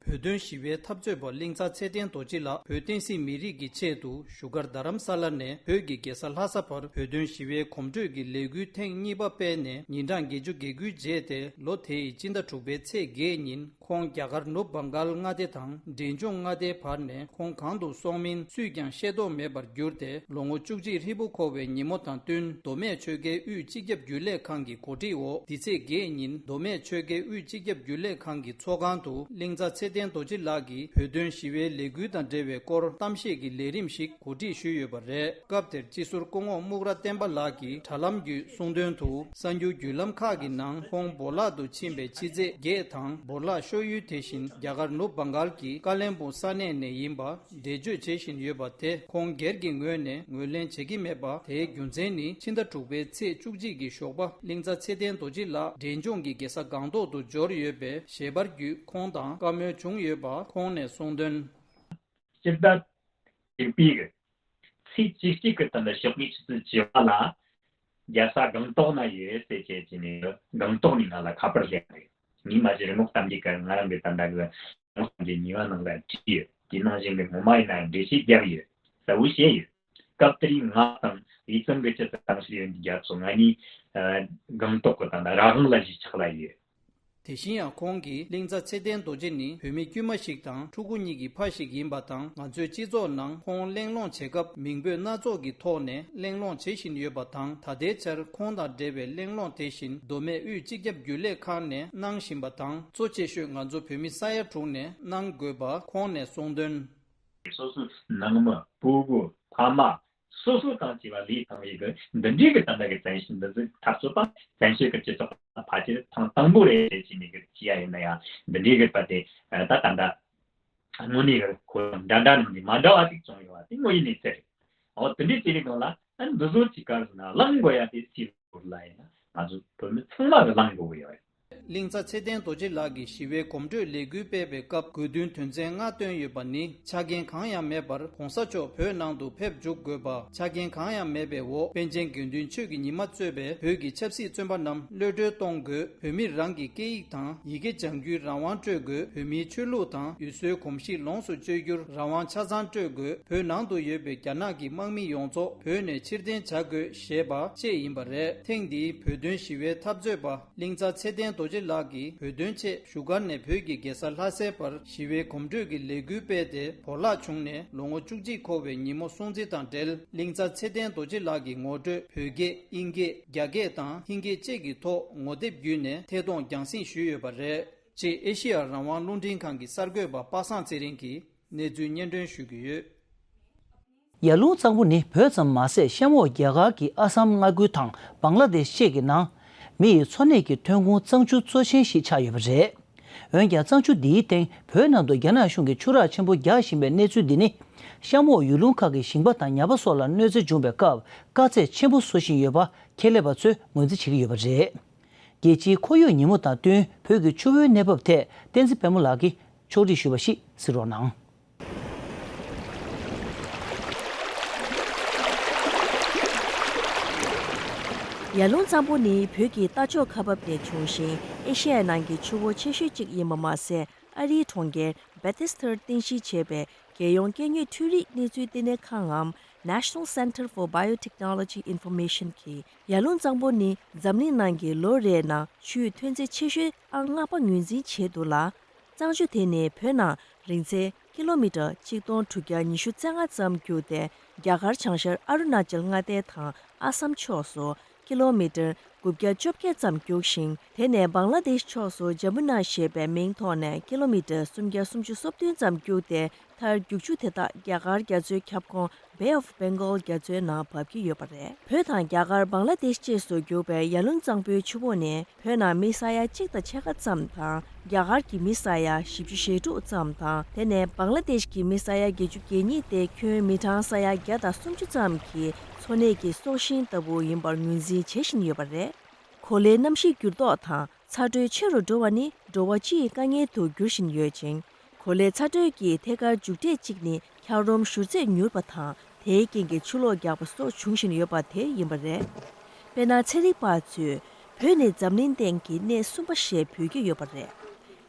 བོད་དོན་ཞི་བའི་འཐབ་རྩོད་པ་གླིང་ཚ་ཚེ་བརྟན་རྡོ་རྗེ་ལགས་བོད་བསྟན་སྲིད་མི་རིགས་ཀྱི་ཆེད་དུ་བཞུགས་སྒར་རྡ་རམ་ས་ལ་ནས་བོད་ཀྱི་རྒྱལ་ས་ལྷ་ས་བར་བོད་དོན་ཞི་བའི་གོམ་བགྲོད་ཀྱི་ལས་འགུལ་ཐེངས་གཉིས་པ་སྤེལ་ནས་ཉིན་གྲངས་བརྒྱད་ཅུ་གྱ་དགུ་རྗེས་ཏེ་ལོ་དེའི་སྤྱི་ཟླ་དྲུག་པའི་ཚེས་བརྒྱད་ཉིན་ཁོང་རྒྱ་གར་ནུབ་བྷང་གཱལ་མངའ་སྡེ་དང་འབྲས་ལྗོངས་མངའ་སྡེའི་བར་ནས་ཁོང་གང་དུ་སོང་མིན་སུས་ཀྱང་ཤེས་རྟོགས་མེད་པར་གྱུར་ཏེ་ལོ་ངོ་བཅུ་གཅིག་ཧྲིལ་པོ་འཁོར་བའི་ཉིན་མོ་དང་བསྟུན་མདོ་སྨད་ཆོལ་ཁའི་དབུས་སྤྱི་ཁྱབ་རྒྱུན་ལས་ཁང་གི་གོ་སྒྲིག་འོག་འདི་ཚེས་བརྒྱད་ཉིན་མདོ་སྨད་ཆོལ་ཁའི་དབུས་སྤྱི་ཁྱབ་རྒྱུན་ལས་ཁང་གི་ཚོགས་ཁང་དུ་གླིང་ཚ་ཚེ་བརྟན་རྡོ་རྗེ་ལགས་ཀྱིས་བོད་དོན་ཞི་བའི་ལས་འགུལ་དང་འབྲེལ་བའི་སྐོར་གཏམ་བཤད་ཀྱི་ལས་རིམ་ཞིག་གོ་སྒྲིག་ཞུས་ཡོད་པ་རེད། སྐབས་དེར་སྤྱི་ཟུར་སྐུ་ངོ་སྨུག་ར་བསྟན་པ་ལགས་ཀྱིས་དྲ་ལམ་བརྒྱུད་གསུངས་དོན་དུ་གསར་འགྱུར་བརྒྱུད་ལམ་ཁག་གི་ནང་ཁོང་བོར་བརླག་ཏུ་ཕྱིན་པའི་ཕྱི་ཚེས་བརྒྱད་དང་བོར་བརླག་ཤོར་ཡུལ་དེ་བཞིན་རྒྱ་གར་ནུབ་བྷང་གཱལ་གྱི་ཀ་ལན་སྦུག་ས་གནས་ནས་ཡིན་པ། འགྲེལ་བརྗོད་བྱེད་བཞིན་ཡོད་པ་དེ་ཁོང་སྒེར་གྱི་ངོས་ནས་ངོས་ལེན་བྱེད་ཀྱི་མེད་པ། དེའི་རྒྱུ་མཚན་ནི་ཕྱི་ཟླ་དྲུག་པའི་ཚེས་བཅུ་གཅིག་གི་ཞོགས་པ་གླིང་ཚ་ཚེ་བརྟན་རྡོ་རྗེ་ལགས་འབྲས་ལྗོངས་ཀྱི་རྒྱལ་ས་སྒང་ཏོག་ཏུ་འབྱོར་ཡོད་པའི་ཞལ་པར་བརྒྱུད་ཁོང་དང་བཀའ་མོལ་བྱུང་ཡོད་པ་ཁོང་ནས་གསུངས་དོན། སྤྱི་ཟླ་བདུན་པའི་ཚེས་བཅུ་གཅིག་གི་ད་ལྟ་ཞོགས་པའི་ཆུ་ཚོད་བཅུ་པ་ལ་རྒྱལ་ས་སྒང་ཏོག་ན་ཡོད་ཟེར་བྱས་ཀྱི་ནས་སྒང་ཏོག་ནས་ང་ལ་ཁ་པར་སླེབས་པ་རེད། ངས་མ་གཞི་རི་མོ་གཏམ་རྒྱུད་ག་རེ་ང་རང་གི་ད་ལྟ་གི་རི་མོ་གཏམ་རྒྱུད་གཉིས་པ་ནང་ལ་བྲིས་ཡོད། དེ་ནང་བཞིན་གྱི་ངོ་མ་ཡིན་ན་འགྲེལ་བཤད་བརྒྱབ་ཡོད། གསལ་བོ་བཤད་ཡོད། སྐབས་དེར་ང་དང་ལི་ཙང་གི་སྤྱི་ཚོགས་ཏང་ཕྱིར་ཡོན་ཏན་རྒྱ་མཚོ་ང་གཉིས་ཨ་སྒང་ཏོག་གི་ད་ལྟ་ར་ཧང་ལ་གཞིས་ཆགས་ལ་ཡོད། དེ་བཞིན་ཡང་ཁོང་གིས་གླིང་ཚ་ཚེ་བརྟན་རྡོ་རྗེ་ནི་བོད་མི་དཀྱུས་མ་ཞིག་དང་ཕྲུ་གུ་གཉིས་ཀྱི་ཕ་ཞིག་ཡིན་པ་དང་། ང་ཚོའི་སྤྱི་ཚོགས་ནང་ཁོང་གླེང་སློང་བྱེད་སྐབས་མིང་འབོད་སྣ་ཚོགས་ཀྱི་ཐོག་ནས་གླེང་སློང་བྱེད་བཞིན་ཡོད་པ་དང་། ད་ལྟའི་ཆར་ཁོང་དང་འབྲེལ་བའི་གླེང་སློང་དེ་བཞིན་མདོ་སྨད་དབུས་སྤྱི་ཁྱབ་རྒྱུན་ལས་ཁང་ནས་གནང་བཞིན་པ་དང་། གཙོ་ཆེ་ཤོས་ང་ཚོ་བོད་མི་ས་ཡ་དྲུག་ནས་གནང་དགོས་པ་ཁོང་ནས་གསུངས་དོན། སོ་སོའི་ནང་མི་སྤུ་གུ་ཕ་མ་སོ་སོ་དང་བཅས་པ་ལས་བཏང་བའི་གི་འདི་འདྲའི་གི་ད་ལྟ་གི་བཙན་ཤེད་འདི་ཚོ་འཐབ་རྩོད་པ་བཙན་ཤེད་ཀྱི་སྤྱི་ཚོགས་ཕལ་ཆེར་ཐེངས་དང་པོ་རེད་ཅེས་ནས་གི་བྱས་ཡ་ཡིན་ན་ཡང་འདི་འདྲའི་གི་པ་དེ་ད་ད་ལྟ་དངོས་གནས་གི་ཁོ་འདྲ་འདྲ་ནང་ནས་མ་འདྲ་བ་ཅིག་བྱུང་ཡོད་པ་དེ་དངོས་ཡིན་ནས་ཚེ་རེད། འོ་དེ་འདྲའི་ཚེ་རིང་སྒང་ལ་ཨ་འདི་ཚོ་ཅིག་ག་རེ་ཟེར་ན་གླེང་དགོས་ཡ་དེ་སྲིད་ལ་ཡིན་ན་ང་ཚོ་བོད་མི་ཚང་མ་གི་གླེང་དགོས་ཀྱི་ཡོད་རེད། གླིང་ཚ་ཚེ་བརྟན་རྡོ་རྗེ་ལགས་ཀྱིས་ཞི་བའི་གོམ་བགྲོད་ལས་འགུལ་སྤེལ་བའི་སྐབས་དགོས་འདུན་དོན་ཚན་ལྔ་བཏོན་ཡོད་པ་ནི། ཆ་རྐྱེན་གང་ཡང་མེད་པར་༸གོང་ས་མཆོག་བོད་ནང་དུ་ཕེབས་འཇུག་དགོས་པ། ཆ་རྐྱེན་གང་ཡང་མེད་པའི་འོག་པཎ་ཆེན་དགེ་འདུན་ཆོས་ཀྱི་ཉི་མ་གཙོས་པའི་བོད་ཀྱི་ཆབ་སྲིད་བཙོན་པ་རྣམས་གློད་གྲོལ་གཏོང་དགོས། བོད་མི་རང་གི་སྐད་ཡིག་དང་ཡི་གེ་སྦྱང་རྒྱུའི་རང་དབང་སྤྲོད་དགོས། བོད་མིའི་ཆོས་ལུགས་དང་ཡུལ་སྲོལ་གོམས་གཤིས་ལོངས་སུ་སྤྱོད་རྒྱུར་རང་དབང་ཆ་ཚང་སྤྲོད་དགོས། བོད་ནང་དུ་ཡོད་པའི་རྒྱ་ནག་གི་དམག་མི་ཡོངས་རྫོགས་བོད་ནས་ཕྱིར་འཐེན་བྱ་དགོས་ཞེས་པ་བཅས་ཡིན་པ་རེད། ཐེངས་འདིའི་བོད་དོན་ཞི་བའི་འཐབ་རྩོད་པ་གླིང་ཚ་ཚེ་བརྟན་རྡོ་རྗེ་ལགས་ཀྱིས་བོད་དོན་ཆེད་བཞུགས་སྒར་ནས་བོད་ཀྱི་རྒྱལ་ས་ལྷ་སའི་བར་ཞི་བའི་གོམ་བགྲོད་ཀྱི་ལས་འགུལ་སྤེལ་ཏེ་བོར་བརླག་བྱུང་ནས་ལོ་ངོ་བཅུ་གཅིག་འཁོར་བའི་ཉིན་མོ་སྲུང་བརྩི་དང་འབྲེལ། གླིང་ཚ་ཚེ་བརྟན་རྡོ་རྗེ་ལགས་ཀྱི་ངོ་སྤྲོད་བོད་སྐད། དབྱིན་སྐད། རྒྱ་སྐད་དང་ཧིན་སྐད་བཅས་ཀྱི་ཐོག་ངོ་དེབ་བརྒྱུད་ནས་ཐད་གཏོང་རྒྱང་སྲིང་ཞུས་ཡོད་པ་རེད། ཅེས་ཨེ་ཤེ་ཡ་རང་དབང་རླུང་འཕྲིན་ཁང་གི་གསར་འགོད་པ་པ་སངས་ཚེ་རིང་གིས་གནས་ཚུལ་སྙན་སྒྲོན་ཞུ་གི་ཡོད། ཡར་ཀླུང་གཙང་པོ་ནི་བོད་ཙམ་མ་ཟད་གཤམ་འོག་རྒྱ་གར་གྱི་ཨ་སམ་མངའ་ཁུལ་དང་བང་ལ་དེཤ་བཅས་ཀྱི་ནང་མི་ཡི་འཚོ་གནས་ཀྱི་ཐོན་ཁུངས་གཙང་ཆུ་གཙོ་ཆེན་ཞིག་ཆགས་ཡོད་པ་རེད། འོན་ཀྱང་གཙང་ཆུ་འདིའི་སྟེང་བོད་ནང་དུ་རྒྱ་ནག་གཞུང་གིས་ཆུ་རགས་ཆེན་པོ་རྒྱག་བཞིན་པའི་གནས་ཚུལ་འདི་ནི་གཤམ་འོག་ཡུལ་ལུང་ཁག་གི་ཞིང་པ་དང་ཉ་པ་སོགས་ལ་གནོད་འཚེ་འབྱུང་བའི་སྐབས་དཀའ་ཚེགས་ཆེན་པོ་བཟོ་བཞིན་ཡོད་པ་ཁྱད་ལས་པ་ཚོས་ངོས་འཛིན་བྱེད་ཀྱི་ཡོད་པ་རེད། རྒྱལ་སྤྱིའི་ཁོར་ཡུག་ཉིན་མོ་དང་བསྟུན་བོད་ཀྱི་ཆུ་བོའི་གནས་བབ་ཐད་བསྟན་འཛིན་དཔལ་མོ་ལགས་ཀྱིས་ཕྱོགས་སྒྲིག་ཞུས་པ་ཞིག་གཟིགས་རོགས་གནང་། ཡར་ཀླུང་གཙང་པོ་ནི་བོད་ཀྱི་རྟ་མཆོག་ཁ་འབབ་ནས་བྱུང་ཞིང་ཨེ་ཤེ་ཡ་ནང་གི་ཆུ་བོ་ཆེ་ཤོས་གཅིག་ཡིན་པ་མ་ཟད། ཨ་རིའི་གྲོང་ཁྱེར་Bethesda་རྟེན་གཞི་བྱས་པའི་རྒྱལ་ཡོངས་སྐྱེ་དངོས་འཕྲུལ་རིག་གནས་ཚུལ་བསྟི་གནས་ཁང་ངམ་National Center for Biotechnology Information གིས་ཡར་ཀླུང་གཙང་པོ་ནི་འཛམ་གླིང་ནང་གི་ལོ་རེའི་ནང་ཆུའི་ཐོན་རྫས་ཆེ་ཤོས་ཨང་ལྔ་པ་ངོས་འཛིན་བྱས་འདུག་ལ། གཙང་ཆུ་དེ་ནི་བོད་ནང་རིང་ཚད་ཀི་ལོ་མི་ཊར་ཆིག་སྟོང་དྲུག་བརྒྱ་ཉི་ཤུ་རྩ་ལྔ་ཙམ་བརྒྱུད་དེ་རྒྱ་གར་བྱང་ཤར་ཨ་རུ་ན་ཅལ་མངའ་སྡེ་དང་ཨ་སམ་ཕྱོགས་སུ་ཀི་ལོ་མི་ཊར་དགུ་བརྒྱ་བཅོ་བརྒྱད་ཙམ་རྒྱུག་ཤིང་། དེ་ནས་བང་ལ་དེཤ་ཕྱོགས་སུ་ཇ་མུ་ན་ཞེས་པའི་མིང་ཐོགས་ནས་ཀི་ལོ་མི་ཊར་སུམ་བརྒྱ་སུམ་ཅུ་སོ་བདུན་ཙམ་རྒྱུག་སྟེ། མཐར་རྒྱུག་ཆུ་དེ་དག་རྒྱ་གར་རྒྱ་མཚོའི་ཁྱབ་ཁོངས་Bay of Bengal རྒྱ་མཚོའི་ནང་འབབ་ཀྱི་ཡོད་པ་རེད། བོད་དང་རྒྱ་གར་བང་ལ་དེཤ་བཅས་སུ་རྒྱུག་པའི་ཡར་ཀླུང་གཙང་པོའི་ཆུ་བོ་ནི། བོད་ནང་མི་ས་ཡ་གཅིག་དང་ཕྱེད་ཀ་ཙམ་དང་། རྒྱ་གར་གྱི་མི་ས་ཡ་བཞི་བཅུ་ཞེ་དྲུག་ཙམ་དང་། དེ་ནས་བང་ལ་དེཤ་གི་མི་ས་ཡ་བརྒྱད་ཅུ་གྱ་གཉིས་ཏེ་ཁྱོན་མི་གྲངས་ས་ཡ་བརྒྱ་དང་སུམ་ཅུ་ཙམ་གྱི་འཚོ་གནས་ཀྱི་སྲོག་ཤིང་ལྟ་བུ་ཡིན་པར་ངོས་འཛིན་བྱེད་བཞིན་ཡོད་པ་རེད། གོ་ལའི་གནམ་གཤིས་འགྱུར་ལྡོག་དང་ཚ་དྲོད་ཆེ་རུ་འགྲོ་བ་ནི་འགྲོ་བ་སྤྱི་ཡི་དཀའ་ངལ་དུ་འགྱུར་བཞིན་ཡོད་ཅིང་། གོ་ལའི་ཚ་དྲོད་ཀྱི་ཐད་ཀར་མཇུག་འབྲས་གཅིག་ནི་འཁྱགས་རོམ་བཞུར་ཚད་མྱུར་བ་དང་། དེའི་རྐྱེན་གྱིས་ཆུ་ལོག་རྒྱག་པ་སོགས་འབྱུང་བཞིན་ཡོད་པ་དེ་ཡིན་པ་རེད། དཔེར་ན། ཚན་རིག་པ་ཚོས་བོད་ནི་འཛམ་གླིང་སྟེང་གི་གནས་གསུམ་པ་ཞེས་འབོད་ཀྱི་ཡོད་པ་རེད།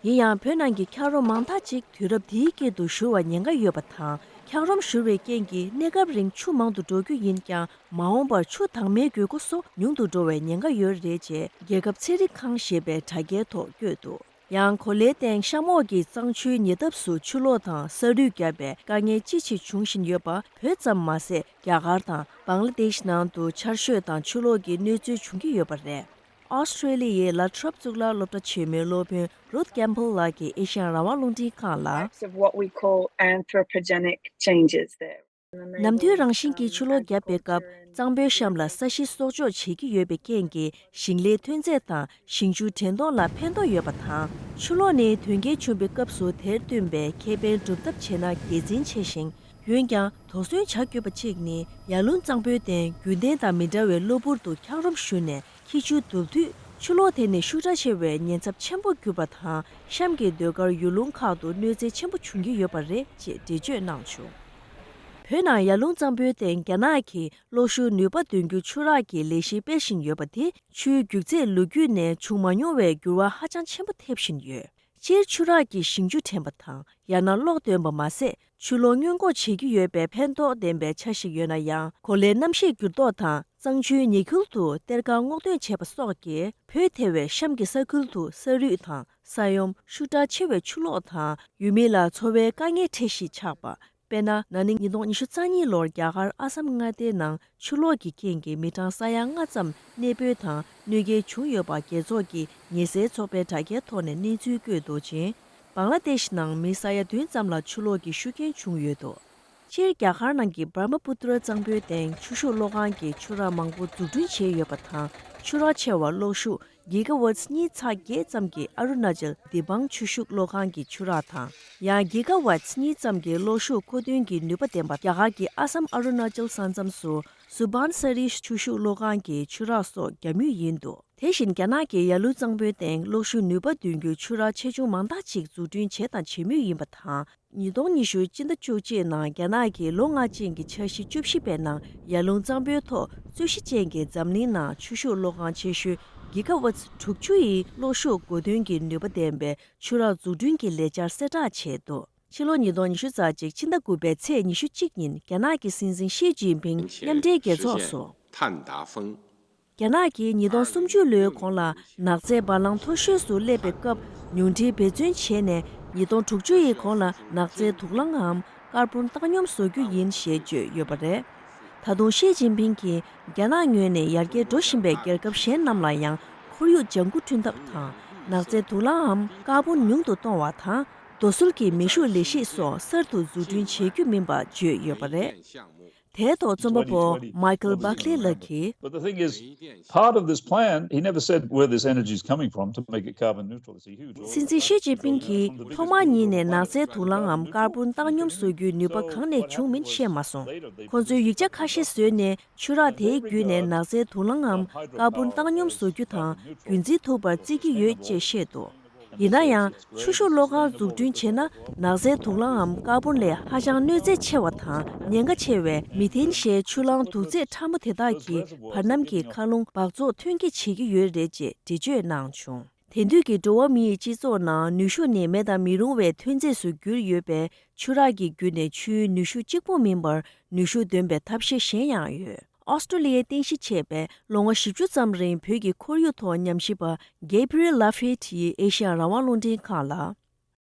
ཡིན་ཡང་། བོད་ནང་གི་འཁྱགས་རོམ་མང་དག་ཅིག་དུས་རབས་འདིའི་དཀྱིལ་དུ་བཞུར་བའི་ཉེན་ཁ་ཡོད་པ་དང་། འཁྱགས་རོམ་བཞུར་བའི་རྐྱེན་གྱིས་གནས་སྐབས་རིང་ཆུ་མང་དུ་འགྲོ་རྒྱུ་ཡིན་ཀྱང་། མ་འོངས་པར་ཆུ་དྭངས་མའི་དགོས་མཁོ་སོགས་ཉུང་དུ་འགྲོ་བའི་ཉེན་ཁ་ཡོད་རེད་ཅེས། རྒྱལ་ཁབ་ཚན་རིག་ཁང་ཞེས་པའི་དྲ་རྒྱའི་ཐོག་བཀོད་འདུག། ཡང་། གོ་ལའི་སྟེང་གཤམ་འོག་གི་གཙང་ཆུའི་ཉེ་འདབས་སུ་ཆུ་ལོག་དང་ས་རུད་བརྒྱབ་པའི་དཀའ་ངལ་ཅི་ཆེ་འབྱུང་བཞིན་ཡོད་པ། བོད་ཙམ་མ་ཟད། རྒྱ་གར་དང་བང་ལ་དེཤ་ནང་དུ་ཆར་ཞོད་དང་ཆུ་ལོག་གི་གནོད་འཚེ་འབྱུང་གི་ཡོད་པ་རེད། ཨོ་སི་ཀྲེ་ལི་ཡའི་ལ་ཊོམ་གཙུག་ལག་སློབ་གྲྭ་ཆེན་མོའི་སློབ་དཔོན་རུཐ་ཀེམ་པལ་ལགས་ཀྱིས་ཨེ་ཤ་ཡ་རང་དབང་རླུང་འཕྲིན་ཁང་ལ། Of what we call anthropogenic changes there. ནམ་དུས་རང་བཞིན་གྱི་ཆུ་ལོག་བརྒྱབ་པའི་སྐབས། གཙང་པོའི་གཤམ་ལ་ས་གཞི་གསོག་འཇོག་བྱེད་ཀྱི་ཡོད་པའི་རྐྱེན་གྱིས། ཞིང་ལས་ཐོན་རྫས་དང་ཞིང་ཆུ་འདྲེན་གཏོང་ལ་ཕན་ཐོགས་ཡོད་པ་དང་། ཆུ་ལོག་ནི་དོན་རྐྱེན་བྱུང་བའི་སྐབས་སུ་དེར་བསྟུན་པའི་ཁེ་ཕན་སྒྲུབ་ཐབས་བྱས་ན་དགེ་མཚན་ཆེ་ཞིང་། འོན་ཀྱང་། དོགས་ཟོན་བྱ་དགོས་པ་གཅིག་ནི། ཡར་ཀླུང་གཙང་པོའི་སྟེང་རྒྱུན་ལྡན་དང་མི་འདྲ་བའི་གློ་བུར་དུ་འཁྱགས་རོམ་བཞུར་ནས་ཁྱི་ཆུ་རྡུལ་མཐུད། ཆུ་ལོག་དེ་ནི་ཤུགས་དྲག་ཆེ་བའི་ཉེན་ཚབས་ཆེན་པོ་གྱུར་པ་དང་། གཤམ་གྱི་ཟློས་གར་ཡུལ་ལུང་ཁག་ཏུ་གནོད་འཚེ་ཆེན་པོ་བྱུང་གི་ཡོད་པ་རེད་ཅེས་འགྲེལ་བརྗོད་གནང་བྱུང་། བོད་ནང་ཡར་ཀླུང་གཙང་པོའི་སྟེང་རྒྱ་ནག་གིས་གློག་ཤུགས་ནུས་པ་འདོན་རྒྱུ་ཆུ་རགས་ཀྱི་ལས་གཞི་སྤེལ་བཞིན་ཡོད་པ་དེ་ཆུའི་རྒྱུག་ཚད་ལོ་རྒྱུས་ནས་བྱུང་མ་མྱོང་བའི་འགྱུར་བ་ཧ་ཅང་ཆེན་པོ་ཐེབས་བཞིན་ཡོད། སྤྱིར་ཆུ་རགས་ཀྱི་ཞིང་ཆུ་འདྲེན་པ་དང་ཡང་ན་གློག་འདོན་པ་མ་ཟད། ཆུ་ལོག་སྔོན་འགོག་བྱེད་ཀྱི་ཡོད་པའི་ཕན་ཐོགས་ལྡན་པའི་ཆ་ཞིག་ཡོད་ན་ཡང་། གོ་ལའི་གནམ་གཤིས་འགྱུར་ལྡོག་དང་གཙང་ཆུའི་ཉེ་ཁུལ་དུ་གཏེར་ཁ་སྔོག་འདོན་བྱས་པ་སོགས་ཀྱིས། བོད་ཐེ་བའི་གཤམ་གྱི་ས་ཁུལ་དུ་ས་རུད་དང་ས་ཡོམ། ཤུགས་དྲག་ཆེ་བའི་ཆུ་ལོག་དང་ཡུལ་མི་ལ་འཚོ་བའི་དཀའ་ངལ་འཕྲད་གཞི་ཆགས་པ། དཔེར་ན། ན་ནིང་ཉིས་སྟོང་ཉི་ཤུ་རྩ་གཉིས་ལོར་རྒྱ་གར་ཨ་སམ་མངའ་སྡེའི་ནང་ཆུ་ལོག་གི་རྐྱེན་གྱིས་མི་གྲངས་ས་ཡ་ལྔ་ཙམ་གནས་སྤོས་དང་གནོད་སྐྱེལ་བྱུང་ཡོད་པ། རྒྱལ་ཚོགས་ཀྱི་ཉེན་སེལ་ཚོགས་པའི་དྲ་རྒྱའི་ཐོག་ནས་གནས་ཚུལ་བཀོད་འདུག་ཅིང་། བང་ལ་དེཤ་ནང་མི་ས་ཡ་བདུན་ཙམ་ལ་ཆུ་ལོག་གི་ཤུགས་རྐྱེན་བྱུང་ཡོད་འདུག་སྤྱིར་རྒྱ་གར་ནང་གི་བྷར་མ་པུ་ཏྲ་གཙང་པོའི་སྟེང་ཆུ་ཤུགས་གློག་ཁང་གི་ཆུ་རགས་མང་པོ་འཛུགས་སྐྲུན་བྱས་ཡོད་པ་དང་། ཆུ་རགས་ཆེ་བ་གློག་ཤུགས་གི་ག་ཝཊ་གཉིས་ཚེག་བརྒྱད་ཙམ་གྱི་ཨ་རུ་ན་ཅལ་དི་བང་ཆུ་ཤུགས་གློག་ཁང་གི་ཆུ་རགས་དང་། ཡང་གི་ག་ཝཊ་གཉིས་ཙམ་གྱི་གློག་ཤུགས་མཁོ་འདོན་གྱི་ནུས་པ་ལྡན་པ་རྒྱ་གར་གྱི་ཨ་སམ་ཨ་རུ་ན་ཅལ་ས་མཚམས་སུ་སུ་བྷན་སཱ་རི་ཆུ་ཤུགས་གློག་ཁང་གི་ཆུ་རགས་སོགས་བརྒྱབ་མུས་ཡིན་འདུག་དེ་བཞིན་རྒྱ་ནག་གིས་ཡར་ཀླུང་གཙང་པོའི་སྟེང་གློག་ཤུགས་ནུས་པ་འདོན་རྒྱུའི་ཆུ་རགས་ཆེ་ཆུང་མང་དག་ཅིག་འཛུགས་སྐྲུན་བྱས་དང་བྱེད་མུས་ཡིན་པ་དང་། ཉིས་སྟོང་ཉི་ཤུ་སྤྱི་ཟླ་བཅུ་གཅིག་ནང་རྒྱ་ནག་གིས་ལོ་ལྔ་ཅན་གྱི་འཆར་གཞི་བཅུ་བཞི་པའི་ནང་ཡར་ཀླུང་གཙང་པོའི་ཐོག་རྩོད་གཞི་ཅན་གྱི་འཛམ་གླིང་ནང་ཆུ་ཤུགས་གློག་ཁང་ཆེ་ཤོས་གི་ག་ཝཊ་དྲུག་ཅུ་ཡི་གློག་ཤུགས་མཁོ་འདོན་གྱི་ནུས་པ་ལྡན་པའི་ཆུ་རགས་འཛུགས་སྐྲུན་གྱི་ལས་འཆར་གསལ་བསྒྲགས་བྱས་འདུག་ཕྱི་ལོ་ཉིས་སྟོང་ཉི་ཤུ་རྩ་གཅིག་ཕྱི་ཟླ་དགུ་པའི་ཚེས་ཉི་ཤུ་གཅིག་ཉིན་རྒྱ་ནག་གི་སྲིད་འཛིན་ཞི་ཅིན་ཕིང་མཉམ་འབྲེལ་རྒྱལ་ཚོགས་སུ། རྒྱ་ནག་གིས་ཉིས་སྟོང་སུམ་ཅུ་ལོའི་གོང་ལ་ནག་རྫས་བ་ལང་མཐོ་ཤོས་སུ་སླེབས་པའི་སྐབས་ཉུང་འཕྲིའི་འབད་བརྩོན་བྱས་ནས་ཉིས་སྟོང་དྲུག་ཅུ་ཡི་གོང་ལ་ནག་རྫས་དུག་རླངས་འམ་ཀར་བོན་བཏང་སྙོམས་བཟོ་རྒྱུ་ཡིན་ཞེས་བརྗོད་ཡོད་པ་རེད། ད་དུང་ཞི་ཅིན་ཕིང་གིས་རྒྱ་ནག་ངོས་ནས་ཡར་རྒྱས་འགྲོ་བཞིན་པའི་རྒྱལ་ཁབ་གཞན་རྣམས་ལ་ཡང་ཁོར་ཡུག་ལྗང་ཁུ་བསྐྲུན་ཐབས་དང་ནག་རྫས་དུག་རླངས་འམ་ཀར་བོན་ཉུང་དུ་གཏོང་བ་དང་རྡོ་སོལ་གྱི་མེ་ཤུགས་ལས་གཞི་སོགས་གསར་དུ་འཛུགས་སྐྲུན་བྱེད་རྒྱུ་མིན་པ་བརྗོད་ཡོད་པ་རེད། དེའི་ཐོག་རྩོམ་པ་པོ་མའི་ཁལ་བྷག་ལི་ལགས་ཀྱིས། But the thing is, part of this plan, he never said where this energy is coming from to make it carbon neutral. It's a huge order. སྲིད་འཛིན་ཞི་ཅིན་ཕིང་གིས་ཐོག་མར་ཉིད་ནས་ནག་རྫས་དུག་རླངས་འམ་ཀར་བོན་བཏང་སྙོམས་བཟོ་རྒྱུའི་ནུས་པ་གང་ནས་བྱུང་མིན་བཤད་མ་སོང་། ཁོང་ཚོས་ཡིག་ཆ་ཁ་ཤས་བཟོས་ནས་ཆུ་རགས་དེའི་བརྒྱུད་ནས་ནག་རྫས་དུག་རླངས་འམ་ཀར་བོན་བཏང་སྙོམས་བཟོ་རྒྱུ་དང་རྒྱུན་འཛིན་ཐུབ་པར་བརྩི་གི་ཡོད་ཅེས་བཤད་འདུག་ཡིན་ན་ཡང་། ཆུ་ཤུགས་གློག་ཁང་འཛུགས་སྐྲུན་བྱས་ན་ནག་རྫས་དུག་རླངས་འམ་ཀར་བོན་ལས་ཧ་ཅང་གནོད་འཚེ་ཆེ་བ་དང་ཉེན་ཁ་ཆེ་བའི་མི་ཐེན་ཞེས་ཆུ་རླངས་དུག་རྫས་ཕྲ་མོ་དེ་དག་གིས་བར་སྣང་གི་མཁའ་རླུང་འབག་བཙོག་ཐོན་སྐྱེད་བྱེད་ཀྱི་ཡོད་རེད་ཅེས་འགྲེལ་བརྗོད་གནང་བྱུང་། དེང་དུས་ཀྱི་འགྲོ་བ་མིའི་སྤྱི་ཚོགས་ནང་ནུས་ཤུགས་ནི་མེད་དང་མི་རུང་བའི་ཐོན་རྫས་སུ་གྱུར་ཡོད་པས། ཆུ་རགས་ཀྱི་བརྒྱུད་ནས་ཆུའི་ནུས་ཤུགས་གཅིག་པུ་མིན་པར་ནུས་ཤུགས་འདོན་པའི་ཐབས་ཤེས་གཞན་ཡང་ཡོད། ཨོ་སི་ཀྲོ་ལི་ཡའི་རྟེན་གཞི་བྱས་པའི་ལོ་ངོ་བཞི་བཅུ་ཙམ་རིང་བོད་ཀྱི་ཁོར་ཡུག་ཐོག་ཉམས་ཞིབ་པ་Gabriel Laffitte ཡིས་ཨེ་ཤི་ཡ་རང་དབང་རླུང་འཕྲིན་ཁང་ལ།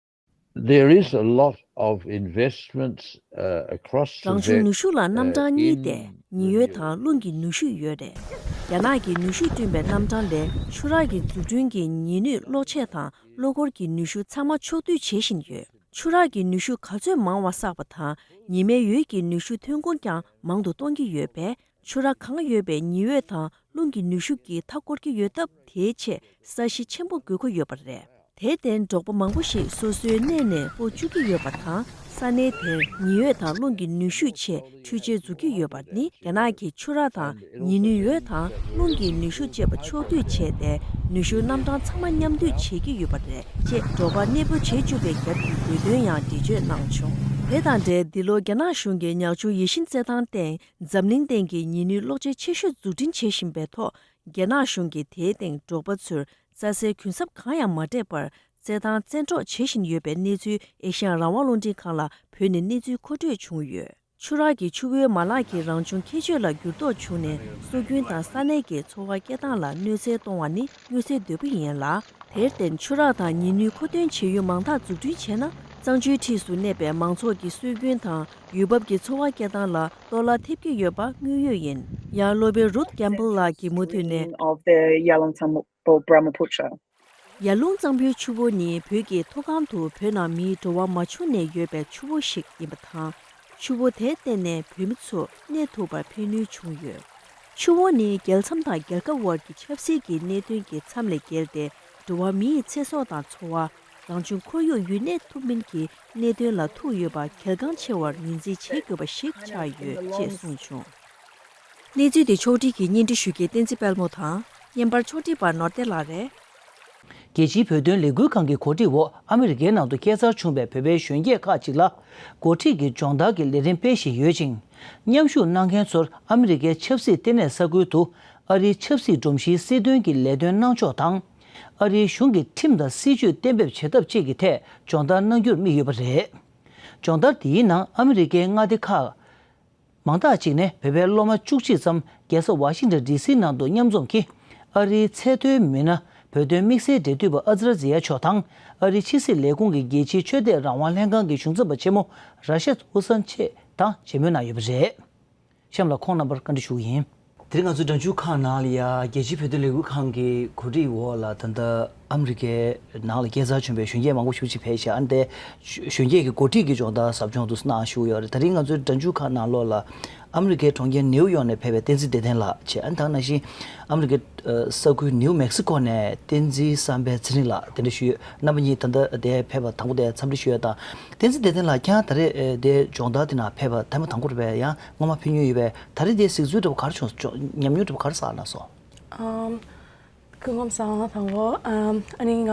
There is a lot of investments, uh, across རང་བྱུང་Tibet, ནུས་ཤུགས་ལ་རྣམ་གྲངས uh, གཉིས་ཏེ། in ཉི་འོད་དང་རླུང་གི་ནུས་ཤུགས་ཡོད་རེད། རྒྱ་ནག་གིས་ནུས་ཤུགས་བསྐྲུན་པའི་རྣམ་གྲངས་ལས་ཆུ་རགས་ཀྱི་འཛུགས་སྐྲུན་གྱི་ཉི་ནུས་གློག་ཆས་དང་གློག་འཁོར་གྱི་ནུས་ཤུགས་ཚང་མ་ཕྱོགས་བསྡུས་བྱེད་བཞིན་ཡོད། ཆུ་རགས་ཀྱི་ནུས་ཤུགས་ག་ཚོད་མང་བ་བསགས་པ་དང་ཉི་མའི་འོད་ཀྱི་ནུས་ཤུགས་ཐོན་ཁུངས་ཀྱང་མང་དུ་གཏོང་གི་ཡོད་པས། ཆུ་རགས་གང་ཡོད་པའི་ཉི་འོད་དང་རླུང་གི་ནུས་ཤུགས་ཀྱིས་མཐའ་བསྐོར་གྱི་ཡོད་སྟབས། དེའི་ཆེད་ས་གཞི་ཆེན་པོ་དགོས་མཁོ་ཡོད་པ་རེད། དེར་བརྟེན་འབྲོག་པ་མང་པོ་ཞིག་སོ་སོའི་གནས་ནས་སྤོ་བཅུག་གི་ཡོད་པ་དང་། ས་གནས་དེར་ཉི་འོད་དང་རླུང་གི་ནུས་ཤུགས་ཆེད་འཕྲུལ་ཆས་འཛུགས་ཀྱི་ཡོད་པ་ནི། རྒྱ་ནག་གིས་ཆུ་རགས་དང་ཉི་ནུས་འོད་དང་རླུང་གི་ནུས་ཤུགས་བཅས་པ་ཕྱོགས་བསྡུས་བྱས་ཏེ། ནུས་ཤུགས་རྣམ་གྲངས་ཚང་མ་མཉམ་འདུས་བྱེད་ཀྱི་ཡོད་པ་རེད་ཅེས་འབྲོག་པར་གནས་སྤོ་བྱེད་བཅུག་པའི་རྒྱབ་ཀྱི་དགོས་དོན་ཡང་འགྲེལ་བརྗོད་གནང་བྱུང་། དེ་དང་འབྲེལ། འདི་ལོ་རྒྱ་ནག་གཞུང་གིས་ཉག་ཆུ་ཡེ་ཤིན་རྩེད་ཐང་སྟེང་འཛམ་གླིང་སྟེང་གི་ཉི་ནུས་གློག་ཆས་ཆེ་ཤོས་འཛུགས་སྐྲུན་བྱེད་བཞིན་པའི་ཐོག་རྒྱ་ནག་གཞུང་གིས་དེའི་སྟེང་འབྲོག་པ་ཚོར་རྩྭ་སའི་གུན་གསབ་གང་ཡང་མ་སྤྲད་པར། རྩེད་ཐང་བཙན་འཕྲོག་བྱེད་བཞིན་ཡོད་པའི་གནས་ཚུལ་ཨེ་ཤ་ཡ་རང་དབང་རླུང་འཕྲིན་ཁང་ལ་བོད་ནས་གནས་ཚུལ་མཁོ་སྤྲོད་བྱུང་ཡོད། ཆུ་རགས་ཀྱི་ཆུ་བོའི་མ་ལག་གི་རང་བྱུང་ཁྱད་ཆོས་ལ་འགྱུར་ལྡོག་བྱུང་ནས། སྲོལ་རྒྱུན་དང་ས་གནས་ཀྱི་འཚོ་བ་སྐྱེལ་སྟངས་ལ་གནོད་འཚེ་གཏོང་བ་ནི་མངོན་གསལ་དོད་པོ་ཡིན་ལ། དེར་བརྟེན་ཆུ་རགས་དང་ཉི་ནུས་མཁོ་འདོན་བྱེད་ཡུལ་མང་དག་འཛུགས་སྐྲུན་བྱས་ན། གཙང་ཆུའི་འཁྲིས་སུ་གནས་པའི་མང་ཚོགས་ཀྱི་སྲོལ་རྒྱུན་དང་ཡུལ་བབ་ཀྱི་འཚོ་བ་སྐྱེལ་སྟངས་ལ་གཏོར་བརླག་ཐེབས་ཀྱི་ཡོད་པ་དངོས་ཡོད་ཡིན། ཡང་སློབ་དཔོན་རུཐ་ཀེམ་པལ་ལགས་ཀྱིས་མུ་མཐུད་ནས། Of the Yarlung Tsangpo Brahmaputra. ཡར་ཀླུང་གཙང་པོའི་ཆུ་བོ་ནི་བོད་ཀྱི་མཐོ་སྒང་དུ་བོད་ནང་མིའི་འགྲོ་བ་མ་བྱུང་ནས་ཡོད་པའི་ཆུ་བོ་ཞིག་ཡིན་པ་དང་། ཆུ་བོ་དེར་བརྟེན་ནས་བོད་མི་ཚོ་གནས་ཐུབ་པར་ཕན་ནུས་བྱུང་ཡོད། ཆུ་བོ་ནི་རྒྱལ་མཚམས་དང་རྒྱལ་ཁབ་དབར་གྱི་ཆབ་སྲིད་ཀྱི་གནད་དོན་གྱི་མཚམས་ལས་བརྒལ་ཏེ། འགྲོ་བ་མིའི་ཚེ་སྲོག་དང་འཚོ་བ། རང་བྱུང་ཁོར་ཡུག་ཡུན་གནས་ཐུབ་མིན་གྱི་གནད་དོན་ལ་ཐུག་ཡོད་པ་གལ་འགངས་ཆེ་བར་ངོས་འཛིན་བྱེད་དགོས་པ་ཞིག་ཆགས་ཡོད་ཅེས་གསུངས་བྱུང་། གནས་ཚུལ་དེ་ཕྱོགས་སྒྲིག་གིས་སྙན་སྒྲོན་ཞུ་མཁན་བསྟན་འཛིན་དཔལ་མོ་དང་། བརྙན་པར་ཕྱོགས་སྒྲིག་པ་ནོར་བདེ་ལགས་རེད། རྒྱལ་སྤྱིའི་བོད་དོན་ལས་འགུལ་ཁང་གི་གོ་སྒྲིག་འོག་ཨ་མི་རི་ཀའི་ནང་དུ་བསྐྱལ་ཚར་བྱུང་བའི་བོད་པའི་གཞོན་སྐྱེས་ཁག་ཅིག་ལ་འགོ་ཁྲིད་ཀྱི་སྦྱོང་བརྡར་གྱི་ལས་རིམ་སྤེལ་བཞིན་ཡོད་ཅིང་། མཉམ་ཞུགས་གནང་མཁན་ཚོར་ཨ་མི་རི་ཀའི་ཆབ་སྲིད་ལྟེ་གནས་ས་ཁུལ་དུ་ཨ་རིའི་ཆབ་སྲིད་སྒྲོམ་གཞིའི་སྲིད་དོན་གྱི་ལས་དོན་གནང་ཕྱོགས་དང་། ཨ་རིའི་གཞུང་གི་ཁྲིམས་དང་སྲིད་ཇུས་གཏན་འབེབས་བྱེད་ཐབས་བཅས་ཀྱི་ཐད་སྦྱོང་བརྡར་གནང་རྒྱུར་དམིགས་ཡོད་པ་རེད། སྦྱོང་བརྡར་དེའི་ནང་ཨ་མི་རི་ཀའི་མངའ་སྡེ་ཁག་མང་དག་ཅིག་ནས་བོད་པའི་སློབ་མ་བཅུ་གཅིག་ཙམ་རྒྱལ་ས་ཝ་ཤིང་ཊོན་ཌི་སིའི་ནང་དུ་མཉམ་འཛོམས་ཀྱིས་ཨ་རིའི་ཚད་མཐོའི་མི་སྣ་བོད་དོན་དམིགས་བསལ་འབྲེལ་མཐུད་པ་ཨ་ཛ་ར་ཛི་ཡ་མཆོག་དང་ཨ་རིའི་ཕྱི་སྲིད་ལས་ཁུངས་ཀྱི་རྒྱལ་སྤྱིའི་ཆོས་དད་རང་དབང་ལྷན་ཁང་གི་གཞུང་ཚབ་པ་ཆེན་མོ་ར་ཤད་ཧུ་སན་ཆེ་དང་མཇལ་མོལ་གནང་ཡོད་པ་རེད། གཤམ་ལ་ཁོང་རྣམ་པར་བཀའ་འདྲི་ཞུ་གི་ཡིན། དེ་རིང་ང་ཚོའི་སྒྲ་འཇུག་ཁང་ནང་ལ་ཡ་རྒྱལ་སྤྱིའི་བོད་དོན་ལས་འགུལ་ཁང་གི་གོ་སྒྲིག་འོག་ལ་ད་ལྟ་ཨ་མི་རི་ཀའི་ནང་ལ་བསྐྱལ་ཚར་བྱུང་བའི་གཞོན་སྐྱེས་མང་པོ་ཞེ་པོ་ཅིག་ཕེབས་ཤག་ཨ་ནི་དེ་གཞོན་སྐྱེས་ཀྱི་འགོ་ཁྲིད་ཀྱི་སྦྱོང་བརྡར་ཟབ་སྦྱོང་དུ་གནང་བཞུགས་ཡོད་རེད། དེ་རིང་ང་ཚོའི་སྒྲ་འཇུག་ཁང་ནང་ལོགས་ལ་ཨ་མི་རི་ཀའི་གྲོང་ཁྱེར་ནེའུ་ཡོག་ནས་ཕེབས་པའི་བསྟན་འཛིན་བདེ་ལྡན་ལགས་བྱས། ཨ་ནི་ད་ག་ནང་བཞིན་ཨ་མི་རི་ཀའི་ས་ཁུལ་ནེའུ་མེག་སི་ཀོ་ནས་བསྟན་འཛིན་བསམ་འཕེལ་ཚེ་རིང་ལགས་དེ་འདྲ་ཞུས་ཡོད། རྣམ་པ་གཉིས་ད་ལྟ་དེ་ཕེབས་པ་དང་པོ་དེ་འཚམས་འདྲི་ཞུ་ཡ་དང་། བསྟན་འཛིན་བདེ་ལྡན་ལགས་ཁྱེད་རང་ད་རེས་ཨེ་དེ་སྦྱོང་བརྡར་དེ་ནང་ཕེབས་པ་ཐེངས་མ་དང་པོ་རེད་པས། ཡང་སྔོན་མ་ཕེབས་མྱོང་ཡོད་པས། ད་རེས་དེ་གཟིགས་ཚུལ་འདྲ་པོ་ག་རེ་བྱུང་སོང་། ཉམས་མྱོང་འདྲ་པོ་ག་རེ་བསགས་གནང་སོང་། ཨམ། སྐུ་ཁམས་བཟང་། དང་པོ་ཨམ་ཨ་ནི་ང་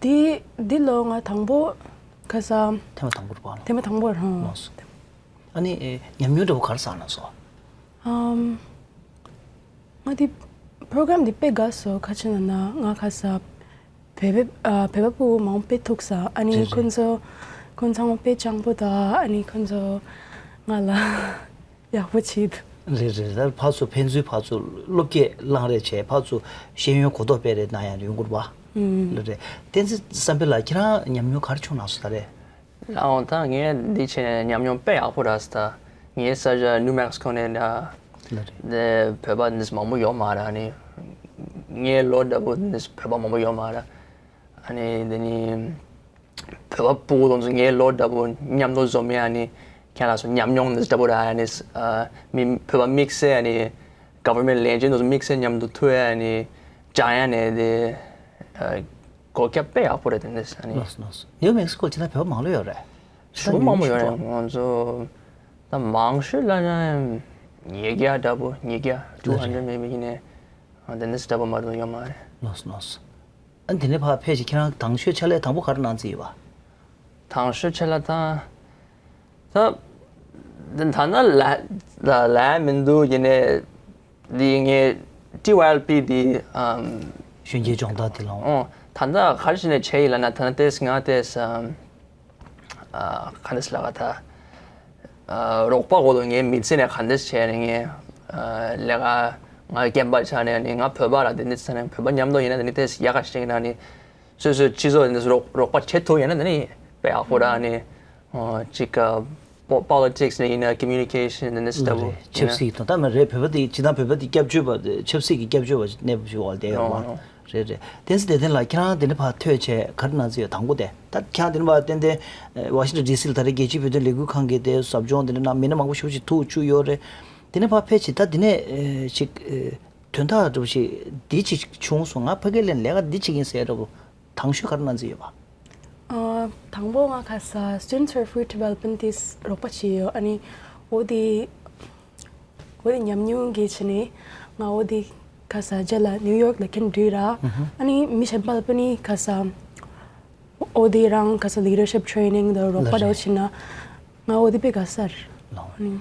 འདི་འདི་ལོ་ང་དང་པོ་ཁ་ས་ཐེངས་མ་དང་པོ་རེད་པ། ཐེངས་མ་དང་པོ་རང་། ལགས་སོ། ཨ་ནི་ཨེ་ཉམས་མྱོང་འདྲ་པོ་ག་རེ་བསགས་གནང་སོང་། ཨམ། ང་འདི་པོ་རོ་གྷ་རམ་འདི་དཔེ་དགའ་སོང་། ཁ་ཆེ་ན་ན་ང་ཁ་ས་བོད་པ་ཨ་བོད་པ་ཕྲུ་གུ་མང་པོ་དཔེ་ཐུག་ས། ཨ་ནི་རེད་རེད། ཁོང་ཚོ་ཁོང་ཚང་དཔེ་སྤྱང་པོ་དང་ཨ་ནི་ཁོང་ཚོ་ང་ལ་ཡག་པོ་བྱེད། རེད་རེད། ད་ཕར་ཚུར་ཕན་ཚུན་ཕར་ཚུར་བློ་སྐྱེད་གླེང་རེས་བྱས། ཕར་ཚུར་ཤེས་ཡོན་གོ་རྟོགས་སྤེལ་རེས་གནང་ཡ་ཡོང་གི་རེད་པ། ཨུམ། ལགས་རེད། བསྟན་འཛིན་བསམ་འཕེལ་ལགས་ཁྱེད་རང་ཉམས་མྱོང་ག་རེ་བྱུང་གནང་སོང་ད་རེས། ཨོ་ད་ངས་འདི་བྱས་ནས་ཉམས་མྱོང་དཔེ་ཡག་པོ་རག་སོང་ད། ངའི་ས་ཆ་ནིའུ་མེག་སི་ཀོ་ནས་ད། ལགས་རེད། དེ་བོད་པ་འདི་མང་པོ་ཡོད་མ་རེད། ཨ་ནི་ངའི་ལོ་འདྲ་པོ་འདི་བོད་པ་མང་པོ་ཡོད་མ་རེད། ཨ་ནི་དེ་ནི་བོད་པ་ཕྲུ་གུ་དེ་ཚོ་ངའི་ལོ་འདྲ་པོ་མཉམ་དུ་འཛོམས་ཡ། ཨ་ནི་ཁྱེད་ལ་སོ་ཉམས་མྱོང་འདི་འདྲ་པོ་རག་ཡ། ཨ་ནི་ཨ་མི་བོད་པ་དམིགས་བསལ་ཨ་ནི་ག་ཝར་མེན་ཊི་ལས་བྱེད་དེ་ཚོ་དམིགས་བསལ་མཉམ་དུ་ཐུག་ཡ། ཨ་ནི་སྦྱང་ཡ་ནས་དེ་ཨ་སྒོ་རྒྱབ་དཔེ་ཡག་པོ་རེད། དེ་འདྲ་ཨ་ནི། ལགས་སོ་ལགས་སོ། ནིའུ་མེག་སི་ཀོ་ལ་ཁྱེད་རང་བོད་པ་མང་ལོས་ཡོད་རེད། ཞེ་པོ་མང་པོ་ཡོད་རེད། ང་ཚོ་ད་མང་ཤོས་ལབ་ན་ཉིས་བརྒྱ་འདྲ་པོ། ཉིས་བརྒྱ། ལགས་རེད། ཊུ་ཧན་ཌེ་རེཊ་མེ་བི་ཡིན་ནའི་དེ་འདྲ་འདྲ་པོ་མ་གཏོགས་ཡོད་མ་རེད། ལགས་སོ་ལགས་སོ། ཨ་དེ་ནས་ཕར་ཕེབས་བྱས་ཁྱེད་རང་དང་ཤོས་ཕྱག་ལས་དང་པོ་ག་རེ་གནང་རྩིས་ཡོད་པ། དང་ཤོས་ཕྱག་ལས་ད། ད་ད་ན་ལ་ལ་ལ་མི་འདུག་ཡིན་ནའི་འདི་ངའི་ཊི་ཝའི་ཨེལ་པི་འདི་ཨམ། གཞོན་སྐྱེས་སྦྱོང་བརྡར་འདི་ལ། ཨོ་ད་ད་ག་རེ་བྱས་ནས་བྱས་ཡིན་ལབ་ན། ད་ན་ཏེས་ང་ཏེས་ཨམ་ཨ་ག་འདྲས་ལབ་ག་ད། ཨ་རོགས་པ་གོ་ལོ་ངའི་མི་ཚེ་ནས་ག་འདྲས་བྱས་ནས་ངས་ཨ་ལས་ཀ་ང་རྒན་པ་ཆགས་ནས་ནི་ང་བོད་པ་ལ་དེ་འདྲས་ཟེར་ནས་བོད་པ་མཉམ་དུ་ཡིན་ན་དེ་ནི་ཏེས་ཡག་ག་ཞིག་ཡིན་ན་ནི། སོ་སོའི་སྤྱི་ཚོགས་ནས་རོགས་རོགས་པ་བྱེད་ཐུབ་ཡོད་ན་ནི་དཔེ་ཡག་པོ་ར། ནི་ཨོ་ཅིག་པོ་པོ་ལི་ཊིག་སི་ནས་ཡིན་ན་ཀོ་མུ་ནི་ཀེ་ཤན་ནས་ནི་ལྟ་བུ་རེད། ཆབ་སྲིད་དང་ད་མ་རེད། བོད་པ་དེ་སྤྱིར་བཏང་བོད་པ་དེ་སྐྱབས་བཅོལ་བ་ཆབ་སྲིད་ཀྱི་སྐྱབས་བཅོལ་བ་གནས་བབ་ཞིག་འོག་ལ་བསྡད་ཡོད་རེད་པ། རེད་རེད། བསྟན་འཛིན་བདེ་ལྡན་ལགས་ཁྱེད་རང་དེ་འདྲ་ཕར་ཐོན་བྱས་ག་རེ་གནང་རྩིས་ཡོད། དང་པོ་དེ་ད་ཁྱེད་རང་དེ་འདྲ་ཕར་ཏན་ཏན་ཝ་ཤིང་ཊོན་ཌི་སི་ལ་ད་རེས་རྒྱལ་སྤྱིའི་བོད་དོན་ལས་འགུལ་ཁང་གི་དེ་ཟབ་སྦྱོང་དེ་འདྲ་གནང་མི་སྣ་མང་པོ་ཞེ་པོ་ཅིག་ཐུག་བཅུག་ཡོད་རེད། དེ་འདྲ་ཕར་ཕེབས་བྱས་ད་དེ་ནས་ཅིག་དོན་དག་འདྲ་པོ་ཞིག་འདི་ཅིག་བྱུང་སོང་། ང་ཕ་གིར་སླེབས་ལས་ཀ་འདི་བྱེད་ཀྱི་ཡིན་ཟེར་འདྲ་པོ་དང་ཤོས་ག་རེ་གནང་རྩིས་ཡོད་པ། ཨ་དང་པོ་ང་ཁ་ས་Students for Food Development དེ་རོགས་པ་བྱས་ཡོད། ཨ་ནི་འོ་དེ་འོ་དེ་ཉམས་མྱོང་གི་ཆ་ནས་ང་འོ་དེ་ཁ་ས་རྗེས་ལ་ནིའུ་ཡོག་ལ་ཁྱེར་འགྲོ་ར། ཨ་ནི་མི་གཞན་པ་ལ་ཕ་ནི་ཁ་ས་འོ་དེ་རང་ཁ་ས་ལི་ཌར་ཤིབ་ཊེ་རེ་ནིང་དང་རོགས་པ་འདྲ་བྱས་ན་ང་འོ་དེ་དཔེ་དགའ་ས་རེད། ལགས། ཨ་ནི།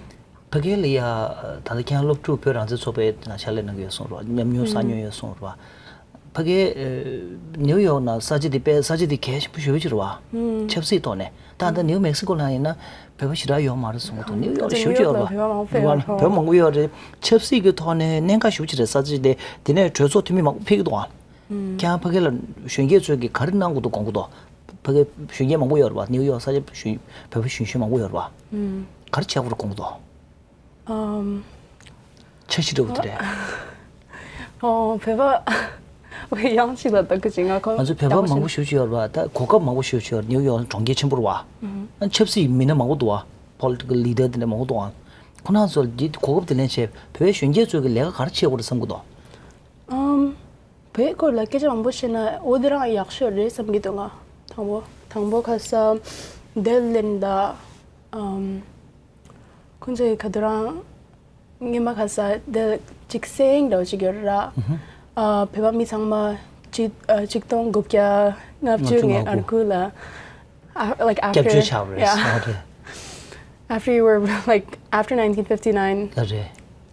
ཕ་གིར་ལ་ཡ་ད་ལྟ་ཁྱེད་རང་སློབ་ཕྲུག་བོད་རང་བཙན་ཚོགས་པའི་ནང་ཕྱག་ལས་གནང་གི་ཡོད་གསུངས་རོགས། ཉམས་མྱོང་བསགས་མྱོང་ཡོད་གསུངས་རོགས། ཕ་གིར་ནིའུ་ཡོག་ནང་ས་ཆ་དེ་དཔེ་ས་ཆ་དེ་གལ་ཆེན་པོ་ཞེ་པོ་ཅིག་རེད་པ། ཆབ་སྲིད་ཐོག་ནས། ད་ལྟ་ནིའུ་མེག་སི་ཀོ་ནང་ཡིན་ན་བོད་པ་ཞེ་དྲག་ཡོད་མ་རེད་གསུང་གི་འདུག་ནིའུ་ཡོག་ཞེ་པོ་ཅིག་ཡོད་རེད་པ། བོད་པ་མང་པོ་ཡོད་རེད། ཆབ་སྲིད་ཀྱི་ཐོག་ནས་གནད་འགག་ཞེ་པོ་ཅིག་རེད། ས་ཆ་དེ་དེ་ནས་གྲོས་ཚོགས་འཐུས་མི་མང་པོ་ཕེབས་ཀྱི་འདུག་ཨ། ཁྱེད་རང་ཕ་གི་ལ་གཞོན་སྐྱེས་ཚོས་ཀྱིས་ག་རེ་གནང་དགོས་འདུག་དགོངས་ཀྱི་འདུག་ཕ་གི་གཞོན་སྐྱེས་མང་པོ་ཡོད་རེད་པ། ནིའུ་ཡོག་ས་ཆ་གཞོན་བོད་པ་གཞོན་གཞོན་མང་པོ་ཡོད་རེད་པ། ག་རེ་བྱེད་དགོས་རེད་དགོངས་ཀྱི་འདུག་ཨམ། འཆར་གཞི་འདྲ་པོ་དེ་རེད། ཨོ་བོད་པ་ཡང་ཅིག་ལ་ལྟ་གི་ཅིག་ང་ཁོ་ང་ཚོ་བོད་པ་མང་པོ་ཞེ་པོ་ཅིག་ཡོད་རེད་པ། ད་གོ་སྐབས་མང་པོ་ཞེ་པོ་ཅིག་ཡོད་རེད། ནིའུ་ཡོག་གྲོང་ཁྱེར་ཆེན་པོ་རེད་པ། ཆབ་སྲིད་མི་སྣ་མང་པོ་འདུག་པ། པོ་ལི་ཊི་ཀལ་ལི་ཌར་དེ་འདྲ་མང་པོ་འདུག་པ། ཁོ་རང་ཚོ་ལ་འདི་གོ་སྐབས་དེ་ལེན་བྱས་བོད་པའི་གཞོན་སྐྱེས་ཚོས་ཀྱིས་ལས་ཀ་ག་རེ་བྱེད་དགོས་རེད་བསམ་གྱི་འདུག་ཨམ། བོད་སྐོར་ལ་སྐད་ཆ་མང་པོ་བཤད་ན་འོ་དེ་རང་ཡག་ཤོས་རེད་བསམ་གྱི་འདུག་ང་དང་པོ་དང་པོ་ཁ་ས་དེ་ལེན་ད་ཨམ། ཁོང་ཚོས་ག་དུས་རང་སྔོན་མ་ཁ་ས་དེ་གཅིག་སེང་འདྲ་བོ་ཅིག་ཡོད་ར། ཨ་བོད་པ་མི་ཚང་མ་ ཆིག་ཨ་ཆིག་སྟོང་དགུ་བརྒྱ་ལྔ་བཅུ་ང་དགུ་ལ། ཨ་like སྐྱབས་བཅོལ་after ཆགས་པ་རེད། yeah ཨ་རེད། after you were like after nineteen fifty-nine ལ་རེད།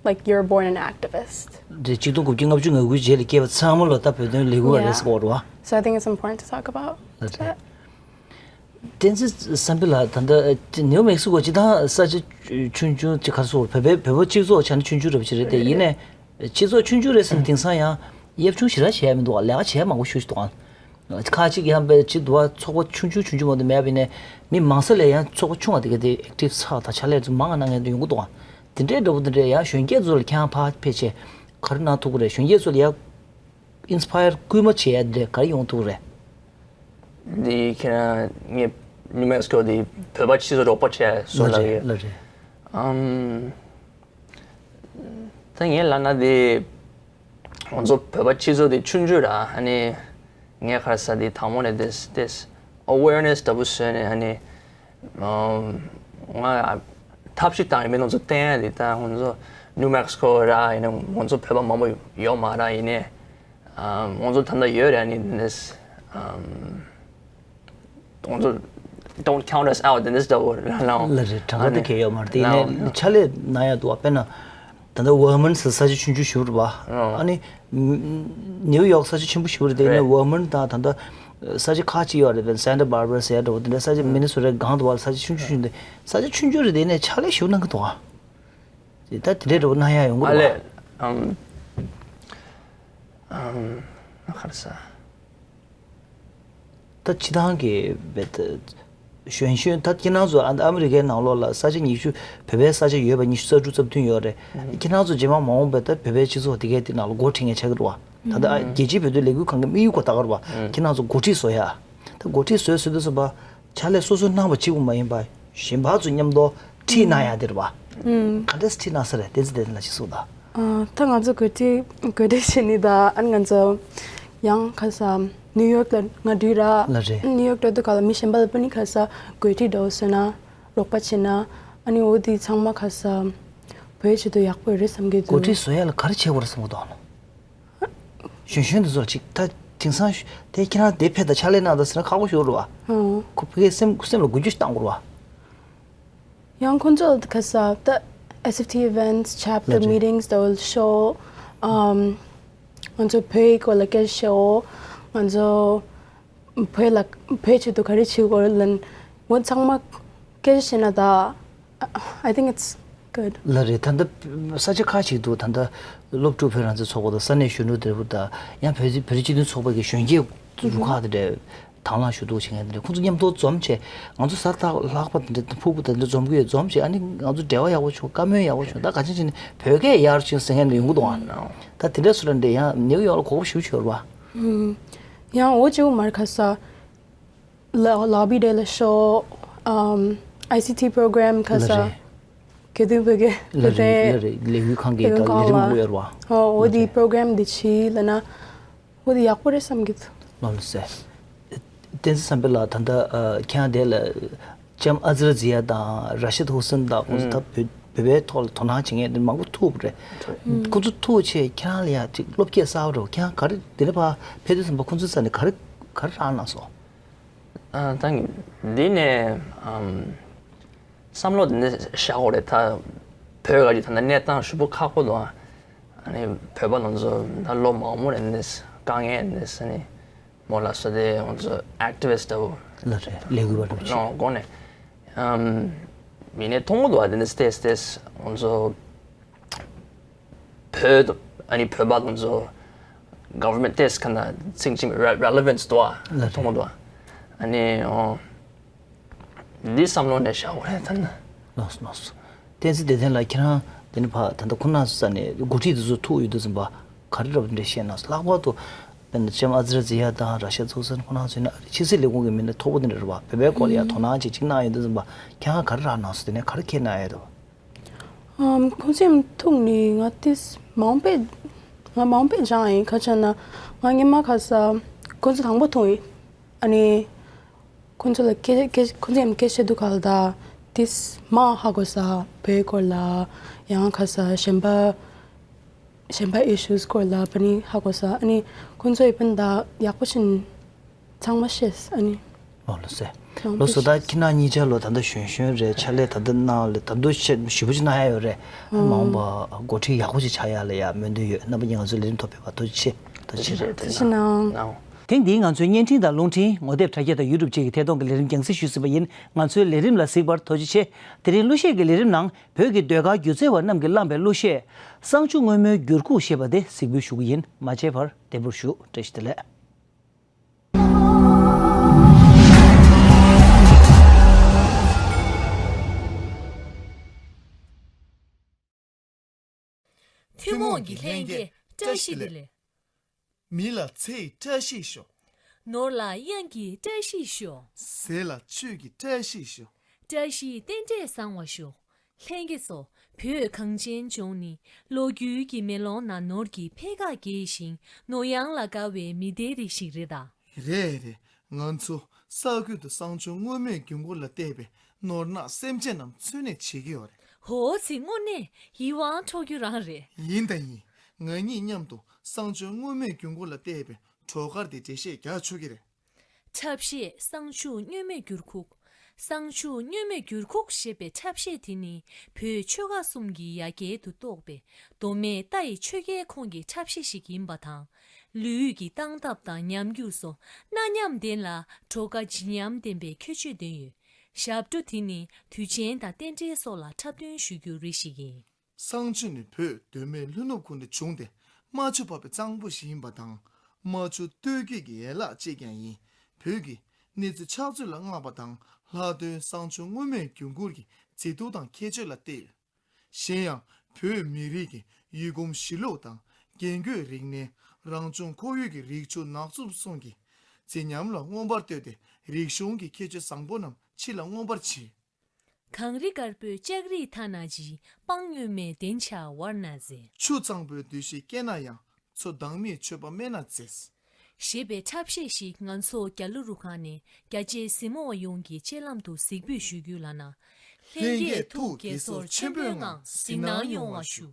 like you're born an activist. རེད། ཆིག་སྟོང་དགུ་བརྒྱ་ལྔ་བཅུ་ང་དགུའི་རྗེས་ལ་སྐྱེས་པ་ཚང་མ་ལ་ད་བོད་དོན་ལས་འགུལ་བ་རེད་yeah ཟེར་གོ་རེད་བ། So I think it's important to talk about ལ་རེད། that. བསྟན་འཛིན་བསམ་འཕེལ་ལགས། ད་ལྟ་ནིའུ་མེག་སི་ཀོ་སྤྱིར་བཏང་ས་ཆ་ཆུང་ཆུང་ཅིག་ག་རེ་ཟེར། བོད་པའི་བོད་པ་སྤྱི་ཚོགས་ཆ་ནས་ཆུང་ཆུང་རེད་པ་ཅིག་རེད་དེ། ཡིན་ནའི་སྤྱི་ཚོགས་ཆུང་ཆུང་རེད་ཟེར་ན་དེང་སང་ཡང་གཡབ་ཆུང་ཞེ་དྲག་བྱས་མི་འདུག་ལས་ཀ་བྱས་མང་པོ་ཞེ་པོ་ཅིག་འདུག་ཁ་ཅིག་ཡང་པའི་ཅིག་འདུག་ཚོགས་པ་ཆུང་ཆུང་ཆུང་ཆུང་མ་གཏོགས་མེད་པ་ཡིན་ནའི་མི་མང་ས་ལས་ཡང་ཚོགས་པ་ཆུང་བ་དེ་ག་དེ་ཨེག་ཊིབ་ཚ་དང་ཕྱག་ལས་ཚོ་མང་ང་གནང་མཁན་དེ་ཡོང་གི་འདུག་དེ་འདྲའི་འདྲ་པོ་དེ་འདྲའི་ཡང་གཞོན་སྐྱེས་ཚོ་ལ་ཁྱེད་རང་ཕར་ཕེབས་བྱས་ག་རེ་གནང་ཐུབ་ཀྱི་རེད། གཞོན་སྐྱེས་ཚོ་ལ་ཡང་ཨིན་སི་པ་ཡར་སྐུལ་མ་བྱེད་ཡ་འདི་ག་རེ་ཡོང་ཐུབ་རེད། འདི་ཁྱེད་རང་ངས་ནིའུ་མེག་སི་ཀོ་འདི་བོད་པ་སྤྱི་ཚོགས་རོགས་པ་བྱས་སུ་ལབ་ཡོད། ལ་རེད། ཨམ། ད་ངས་ལབ་ན་འདི་ང་ཚོ་བོད་པ་སྤྱི་ཚོགས་འདི་ཆུང་ཆུང་ར། ཨ་ནི་ངས་ག་རེ་ཟ་འདི་དང་པོ་ནས་འདི་འདི་ཨ་ཝེར་ནེ་སི་འདྲ་པོ་བཟོས་ནས། ཨ་ནི་ང་ཐབས་ཤེས་བཏང་ཡོད་མེད་ང་ཚོ་བསྟན་ཡ་འདི། ད་ང་ཚོ་ནིའུ་མེག་སི་ཀོ་ར་ཡིན་ན་ང་ཚོ་བོད་པ་མང་པོ་ཡོད་མ་ར། ཡིན་ནའི་ཨམ་ང་ཚོ་ད་ལྟ་ཡོད་རེད། ཨ་ནི་འདི་ཨམ་ང་ཚོ་don't count us out འདི་འདྲ་པོ་ལབ་ལ་རེད། གྲངས་ཀ་དེ་གས་ཡོད་མ་རེད། དེ་ཡིན་ནའི་ཕྱག་ལས་གནང་ཡ་འདུག་དཔེར་ན་ད་ལྟ་ཝར་མོན་ཟེར་ས་ཆ་ཆུང་ཆུང་ཞིག་རེད་པ། ཨ་ནི་ནིའུ་ཡོག་ས་ཆ་ཆེན་པོ་ཞིག་རེད། དེ་ཡིན་ནའི་ཝར་མོན་དང་ད་ལྟ་ས་ཆ་ཁག་ཅིག་ཡོད་རེད། དཔེར་ན་སན་ཊ་བྷར་བྷ་ར་ཟེར་ཡ་འདྲ་པོ། དེ་འདྲ་ས་ཆ་མི་ནི་སོ་ཊའི་སྒང་དུ་བ་ལ་ས་ཆ་ཆུང་ཆུང་ཞིག་འདུག་ས་ཆ་ཆུང་ཆུང་རེད། དེ་ཡིན་ནའི་ཕྱག་ལས་ཞེ་པོ་གནང་གི་འདུག་ད་དེ་འདྲའི་འདྲ་པོ་གནང་ཡ་ཡོང་གི་ཨ་འདུག་ལས། ཨམ། ཨམ། ག་རེ་ཟ། ད་སྤྱིར་བཏང་གི་བེད་གཞོན་གཞོན་ད་ཁྱེད་རང་ཚོ་ཨ་ཨ་མི་རི་ཀའི་ནང་ལོགས་ལ་ས་ཆ་ཉི་ཤུ། བོད་པའི་ས་ཆ་ཡོད་པ་ཉི་ཤུ་རྩ་དྲུག་རྩ་བདུན་ཡོད་རེད། ཁྱེད་རང་ཚོ་རྗེས་མ་མ་འོངས་པའི་ད་བོད་པའི་སྤྱི་ཚོགས་དེ་གའི་དེ་ནང་ལ་འགོ་ཁྲིད་མཁན་ཆགས་ཀྱི་རེད་པ། ད་ལྟ་ཨ་རྒྱལ་སྤྱིའི་བོད་དོན་ལས་འགུལ་ཁང་གི་དམིགས་ཡུལ་ཁོ་ད་ག་རེད་པ། ཁྱེད་རང་ཚོ་འགོ་ཁྲིད་བཟོ་ཡ། ད་འགོ་ཁྲིད་བཟོས་བཟོས་དུས་ཙམ་པ་ཕྱག་ལས་སོ་སོས་གནང་བ་གཅིག་པུ་མ་ཡིན་པ་གཞན་པ་ཚོ་མཉམ་དུ་ཁྲིད་གནང་ཡ་དེ་རེད་པ། ག་འདྲས་ཁྲིད་གནང་ས་རེད། དེ་ཚོ་དེ་ལ་ཅི་གསུངས་དང་། ཨ། ད་ང་ཚོ་གོ་སྒྲིག་གོ་སྒྲིག་བྱེད་ནི་ད་ཨ་ནི་ང་ཚོ་ཡང་ཁ་ས་ནིའུ་ཡོག་ལ་ང་འགྲོ་ར། ལ་རེད། ནིའུ་ཡོག་འགྲོ་དུས་ག་ལ་མི་གཞན་པ་ལ་པུ་ནི་ཁ་ས་གོ་སྒྲིག་འགྲོ་ཟེར་ན་རོགས་པ་བྱེད་ན། ཨ་ནི་འོ་དེ་ཚང་མ་ཁ་ས་བོད་ཆེད་དུ་ཡག་པོ་རེད་བསམ་གྱི་འདུག་གོ་སྒྲིག་བཟོ་ཡ་ལ་ག་རེ་བྱེད་དགོས་རེད་བསམ་གྱི་འདུག་ཨ་ནི། གཞོན་གཞོན་དེ་ཚོ་ལ་ཅིག་ད་དེང་སང་དེ་ཁྱེད་རང་དེ་ཕེབས་དང་ཕྱག་ལས་གནང་དང་ཟེར་ན་ཁག་པོ་ཞིག་རེད་པ། ཨོ། ཁོ་ཕ་གིའི་སེམས་སེམས་ལ་འགུལ་སྐྱོད་ཞིག་བཏང་དགོས་རེད་པ། ཡང་ཁོང་ཚོ་ལ་ཁ་ས་ད་ཨེས་ཨེཕ་ཊི་events, chapter meetings དེ་ཚོ་ཤོག་ཨམ། ང་ཚོ་བོད་ཡིག་སྐོར་ལ་སྐད་ཆ་བཤད་འོ། ང་ཚོ་བོད་ལ་བོད་ཆེད་དུ་ག་རེ་བྱེད་དགོས་ལན་འོ་ཚང་མ་སྐད་ཆ་བཤད་ན་ད། I think it's good. ལ་རེད། ད་ལྟ་ས་ཆ་ཁག་ཅིག་ཏུ་ད་ལྟ་སློབ་ཕྲུག་བོད་རང་བཙན་ཚོགས་པ་དང་ས་གནས་གཞོན་ནུ་དེ་འདྲ་པོ་དང་ཡང་བོད་བོད་རིགས་སྤྱི་མཐུན་ཚོགས་པ་གི་གཞོན་སྐྱེས་རུ་ཁག་དེ་འདྲ་དང་བླངས་ཞུ་གཏུག་བྱེད་མཁན་དེ་འདྲ་ཁོང་ཚོ་མཉམ་དུ་འཛོམས་བྱས་ང་ཚོ་གཟའ་ཐག་ལྷག་པ་དེ་འདྲ་ཕུར་བུ་དེ་འདྲ་འཛོམས་ཀྱི་ཡོད། འཛོམས་བྱས་ཨ་ནི་ང་ཚོ་འབྲེལ་བ་ཡག་པོ་བྱུང་། བཀའ་མོལ་ཡག་པོ་བྱུང་། ད་ག་ཅི་བྱས་ནས་བོད་སྐད་ཡར་ཕྱིན་ཟེར་མཁན་འདྲ་ཡོང་གི་འདུག་ཨ། ད་དེ་འདྲ་སུ་ལ་འདྲ་ཡང་ནིའུ་ཡོག་ལ་གོ་སྐབས་ཞེ་པོ་ཅིག་ཡོད་རེད་པ། ཡང་འོ་ཅིག་མར་ཁ་ས། ལ་ལོ་བི་དེ་ལ་ཤོག་ཨམ། ཨའི་སི་ཊི་པོ་རོ་གྷ་རམ་ཁ་ས། ལ་རེད། དགེ་འདུན་བོད་སྐད་ལ་རེད། ལ་རེད། ལས་འགུལ་ཁང་གི་ལས་འགུལ་ཁང་ལ་ལས་རིམ་མང་པོ་ཡོད་རེད་པ། ཨོ་འོ་དེ་ལ་རེད། པོ་རོ་གྷ་རམ་དེ་བྱིས་ལ་ན་འོ་དེ་ཡག་པོ་རེད་བསམ་གྱི་འདུག་ལགས་སོ། བསྟན་འཛིན་བསམ་འཕེལ་ལགས་ད་ལྟ་ཁྱེད་རང་དེ་ལ་ལྕམ་ཨ་ཛི་ར་ཛི་ཡ་དང་ར་ཤད་ཧུ་སན་དང་ཁོང་ཚོ་ད་བོད་བོད་པའི་ཐོག་ལ་དོ་སྣང་བྱེད་མཁན་དེ་མང་པོ་ཐུག་པ་རེད། ཁོང་ཚོ་ཐུག་བྱས་ཁྱེད་རང་ལ་ཡ་ཅིག་བློ་སྐྱེད་གསར་པ་རེད། ཁྱེད་རང་ག་རེ་དེ་ནས་ཕར་ཕེབས་དུས་ཙམ་པ་ཁོང་ཚོའི་རྩ་ནས་ག་རེ་ག་རེ་རག་གནང་སོང་། ཨ། ད་འདི་ནས་ཨམ། བསམ་བློ་འདི་ནས་བཞག་དགོས་རེད། ད་བོད་ག་ཅིག་ད་ལྟ་གནས་སྟངས་ཞེ་པོ་ཁག་པོ་འདུག་ཨ་ནི་བོད་པ་ལ་ཚོ་ད་ལོ་མང་པོ་རེད་ནས་དཀའ་ངལ་ནས་ནི་མོ་ལ་སོ་དེ་ང་ཚོ་ཨེག་ཊི་བི་སི་ཊི་འདྲ་པོ་ལ་རེད། ལས་འགུལ་བ་འདྲ་པོ་ཅིག་ནང་སྒོ་ནས་ཨམ། མི་ནས་མཐོང་གི་འདུག་ཨ་དེ་ནས་སྟེས་སྟེས་ང་ཚོ་བོད་ཨ་ནི་བོད་པ་དང་ཚོ་ག་བར་མེན་ཊི་ཏེས་ཁ་ན་ཚིག་ཅིག་རེ་རེ་ལེ་ཝན་སི་འདུག་ཨ། ལ་མཐོང་གི་འདུག་ཨ་ནི་ཨོ། འདི་བསམ་བློ་ནས་བཞག་དགོས་རེད་ད་ནི། ལགས་སོ་ལགས་སོ། བསྟན་འཛིན་བདེ་ལྡན་ལགས་ཁྱེད་རང་དེ་ནི་ཕ་ད་ལྟ་ཁོ་ན་ས་ནས་འགོ་ཁྲིད་དེ་ཚོ་ཐུག་ཡོད་དུས་ཙམ་པ་ག་རེ་འདྲ་པོ་འདྲ་བཤད་ན་ལྷག་པར་དུ་དཔེར་ན་ལྕམ་ཨ་ཛི་ར་ཛི་ཡ་དང་ར་ཤ་ཚོགས་ཟེར་ཁོ་ན་ཚོས་ན་ཕྱི་སྲིད་ལས་ཁུངས་ཀྱི་མི་སྣ་མཐོ་པོ་དེ་འདྲ་རེད་བ། བོད་པའི་སྐོར་ལ་ཡ་དོ་སྣང་ཅིག་ཅིག་གནང་ཡོད་དུས་ཙམ་པ་ཁྱེད་རང་ག་རེ་རག་གནང་སོང་། དེ་ནས་ག་རེ་ཁྱེད་གནང་ཡོད་དོ། ཨམ། ཁོང་ཚོས་ཐུག་ནས་ང་ཏིས་མང་པོས་ང་མང་པོས་སྦྱངས་ཡིན། ཁ་ཆ་ན་ང་སྔོན་མ་ཁ་ས་ཁོང་ཚོ་དང་པོ་ཐུག་ཡིན། ཨ་ནི་ཁོང་ཚོ་ལ་སྐད་སྐད་ཁོང་ཚོས་ཡང་སྐད་བཤད་དུས་ག་ལ་ད་ཏིས་མ་ཧ་གོ་ས་བོད་སྐོར་ལ་ཡང་ཁ་ས་གཞན་པ་ གཞན་པ་ཨི་ཤུས་སྐོར་ལ་པ་ནི་ཧ་གོ་ས། ཨ་ནི་ཁོང་ཚོ་ཡི་པན་ད་ཡག་པོ་ཞིག་ཚང་མ་ཤེས། ཨ་ནི་ཨོ་ལོ་སེ། ལོ་སོ་ད་ཁྱི་ནག་གཉིས་ཆ་ལོ་ད་ལྟ་གཞོན་གཞོན་རེད། ཕྱག་ལས་ད་ལྟ་གནང་ལ་ད་དུང་ཞེ་ཞེ་པོ་ཅིག་གནང་ཡ་ཡོད་རེད། ཨ་མ་འོངས་པ་འགོ་ཁྲིད་ཡག་པོ་ཅིག་ཆགས་ཡ་ལ་ཡ་སྨོན་འདུན་ཡོད། རྣམ་པ་གཉིས་ང་ཚོའི་ལས་རིམ་ཐོག་ཕེབས་པ་ཐུགས་རྗེ་ཆེ། ཐུགས་རྗེ་ཆེ། ཐུགས་རྗེ་གནང་། ཐེངས་འདིའི་ང་ཚོའི་བརྙན་འཕྲིན་དང་རླུང་འཕྲིན། ངོ་དེབ་དྲ་རྒྱ་དང་ཡུ་ཊུབ་བཅས་ཀྱི་ཐད་གཏོང་གི་ལས་རིམ་རྒྱང་སྲིང་ཞུས་ཟིན་པ་ཡིན། ང་ཚོའི་ལས་རིམ་ལ་གཟིགས་པར་ཐུགས་རྗེ་ཆེ། དེ་རིང་གླུ་གཞས་ཀྱི་ལས་རིམ་ནང་བོད་ཀྱི་ཟློས་གར་སྒྱུ་རྩལ་བ་རྣམས་ཀྱིས་བླངས་པའི་གླུ་གཞས། བསང་ཆུ་སྔོན་མོའི་འགྱུར་ཁུག་ཞེས་པ་དེ་གཟིགས་འབུལ་ཞུ་གི་ཡིན། མ་མཇལ་བར་བདེ་པོར་བཞུགས། བཀྲ་ཤིས་བདེ་ལེགས། ཐུན་མོང་གི་ལྷན་རྒྱས་བཀྲ་ཤིས་བདེ་ལེགས། མི་ལ་ཚེ་ཡི་བཀྲ་ཤིས་ཤོག། ནོར་ལ་གཡང་གི་བཀྲ་ཤིས་ཤོག། ཟས་ལ་ཆོས་ཀྱི་བཀྲ་ཤིས་ཤོག། བཀྲ་ཤིས་རྟེན་འབྲེལ་བཟང་བར་ཤོག། ལྷན་རྒྱས་ཚོ། བོད་གངས་ཅན་ལྗོངས་ནི་ལོ་རྒྱུས་ཀྱི་མེ་ལོང་ནང་ནོར་གྱི་འཕེལ་ཁ་རྒྱས་ཤིང་ནོར་གཡང་ལ་དགའ་བའི་མི་སྡེའི་རིགས་ཤིག་རེད་ད། རེད་རེད། ང་ཚོ་ས་ཁུལ་དུ་བསང་ཆུ་སྔོན་མོའི་རྒྱུན་འཁོར་ལ་བལྟས་པས་ནོར་གནག་སེམས་ཅན་རྣམས་འཚོ་གནས་བྱེད་ཀྱི་ཡོད་རེད། ཧོ་ཚིག་དངོས་གནས་ཡིད་དབང་འཕྲོག་རྒྱུ་རང་རེད། ཡིན་དང་ཡིན། ང་གཉིས་མཉམ་དུ་བསང་ཆུ་སྔོན་མོའི་རྒྱུན་འཁོར་ལ་བལྟས་པའི་བྲོ་གར་དེ་འགྲེལ་བཤད་རྒྱག་ཆོག་གི་རེད། འཁྲབ་གཞས་བསང་ཆུ་སྔོན་མོའི་འགྱུར་ཁུག། བསང་ཆུ་སྔོན་མོའི་འགྱུར་ཁུག་ཞེས་པའི་འཁྲབ་གཞས་དེ་ནི་བོད་ཆོལ་ཁ་གསུམ་གྱི་ཡ་གྱལ་དུ་གཏོགས་པའི་མདོ་སྨད་རྟ་ཡི་ཆོས་རྒྱལ་ཁོང་གི་འཁྲབ་གཞས་ཤིག་ཡིན་པ་དང་། ལུས་ཀྱི་སྟངས་སྟབས་དང་ཉམས་འགྱུར་སོགས་སྣ་ཉམས་ལྡན་ལ་བྲོ་དགའ་བརྗིད་ཉམས་ལྡན་པའི་ཁྱད་ཆོས་ལྡན་ཡོད། ཞབས་བྲོ་དེ་ནི་དུས་ཆེན་དང་རྟེན་འབྲེལ་སོགས་ལ་འཁྲབ་སྟོན་ཞུ་རྒྱུའི་རིགས་ཤིག་ཡིན། བསང་ཆུ་ནི་བོད་མདོ་སྨད་ལྷོ་ནུབ་ཁུལ་ནས་བྱུང་སྟེ་རྨ་ཆུ་འབབ་པའི་གཙང་པོ་ཞིག་ཡིན་པ་དང་། རྨ་ཆུ་སྟོད་རྒྱུད་ཀྱི་ཡན་ལག་ཅིག་ཀྱང་ཡིན། བོད་ཀྱི་གནས་ཚུལ་ཆགས་ཚུལ་ལ་མངགས་པ་དང་ལྷག་དོན་བསང་ཆུ་སྔོན་མོའི་རྒྱུན་འཁོར་གྱི་མཛེས་སྡུག་དང་ཁྱད་ཆོས་ལ་བལྟས་ཡོད། གཞན་ཡང་བོད་མི་རིགས་ཀྱི་ཡུལ་གོམས་གཤིས་ལུགས་དང་རྒྱན་གོས་རིག་གནས། རང་བྱུང་ཁོར་ཡུག་གི་རིག་ཆུ་ནགས་ཚུབ་སོགས་ཀྱི་མཛེས་ཉམས་ལ་མངོན་པར་བསྟོད་དེ་རིག་གཞུང་གི་ཁྱད་ཆོས་བཟང་པོ་རྣམས་ཕྱི་ལ་མངོན་པར་བྱས། གངས་རི་དཀར་པོའི་ལྕགས་རིའི་མཐའ་ན་བརྗིད། སྤང་མྱུལ་མའི་གདན་ཆ་བར་ན་མཛེས། ཆུ་གཙང་པོའི་འདུ་ཤེས་སྐྱེས་ན་ཡང་། མཚོ་དྭངས་མའི་མཆོད་པ་སྨྲས་ན་མཛེས། ཞེས་པའི་འཁྲབ་གཞས་ཤིག་ང་ཚོ་རྒྱ་གླུ་རུ་ཁང་ནས་རྒྱ་ཆེའི་གཟིགས་མོ་བ་ཡོངས་ཀྱི་སྤྱན་ལམ་དུ་གཟིགས་འབུལ་ཞུ་རྒྱུ་ལགས་ན། ལྷན་རྒྱས་ཐུགས་དགྱེས་ཚོར་ཆེན་པོའི་ངང་གཟིགས་གནང་ཡོང་བ་ཞུ།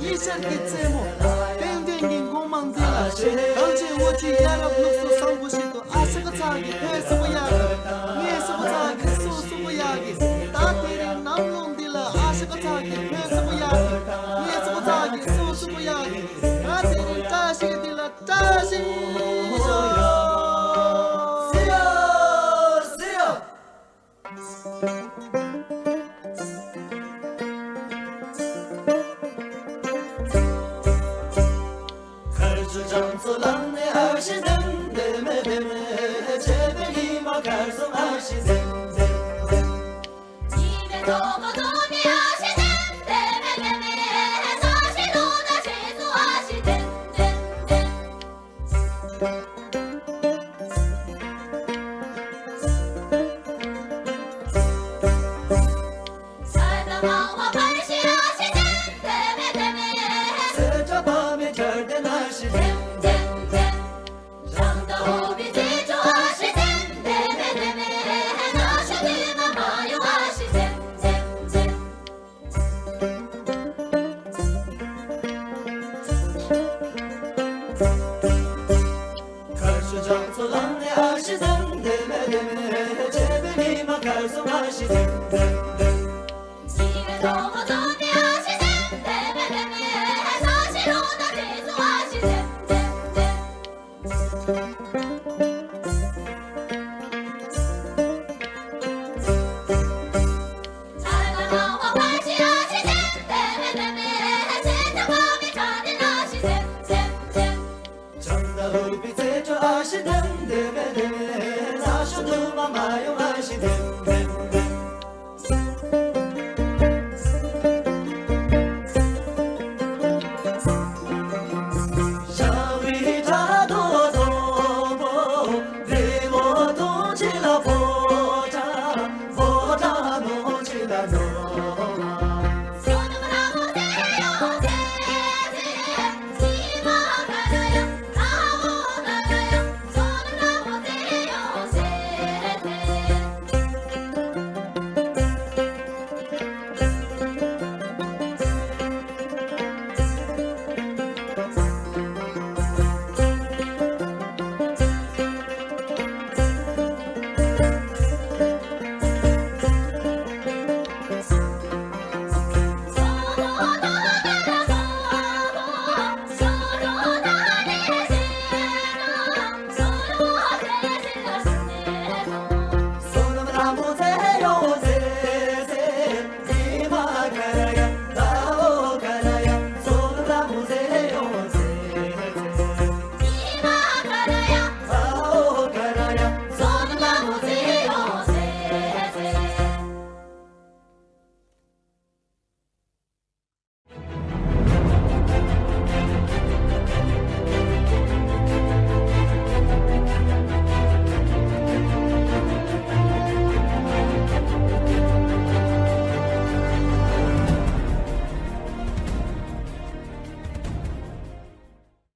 ཉི་ཤར་གྱི་རྩེ་མོ། ཏན་ཏན་གྱི་མགོ་མང་འདི་ལ། གངས་ཅན་དབུ་ཁྲིད་ཡ་རབས་ལུགས་སྲོལ་བཟང་པོ་ཞིག་ཏུ་ཨ་ཤ་ཀ་ཚག་གི་ཕོ་སུ་པོ་ཡ་གི། ངའི་སུ་པོ་ཚག་གི་སུ་སུ་པོ་ཡ་གི། ད་དེ་རིང་གནམ་ལོ་འདི་ལ་ཨ་ཤ་ཀ་ཚག་གི་ཕོ་སུ་པོ་ཡ་གི། ངའི་སུ་པོ་ཚག་གི་སུ་སུ་པོ་ཡ་གི། ད་དེ་རིང་བཀྲ་ཤིས་འདི་ལ་བཀྲ་ཤིས་ཤོག།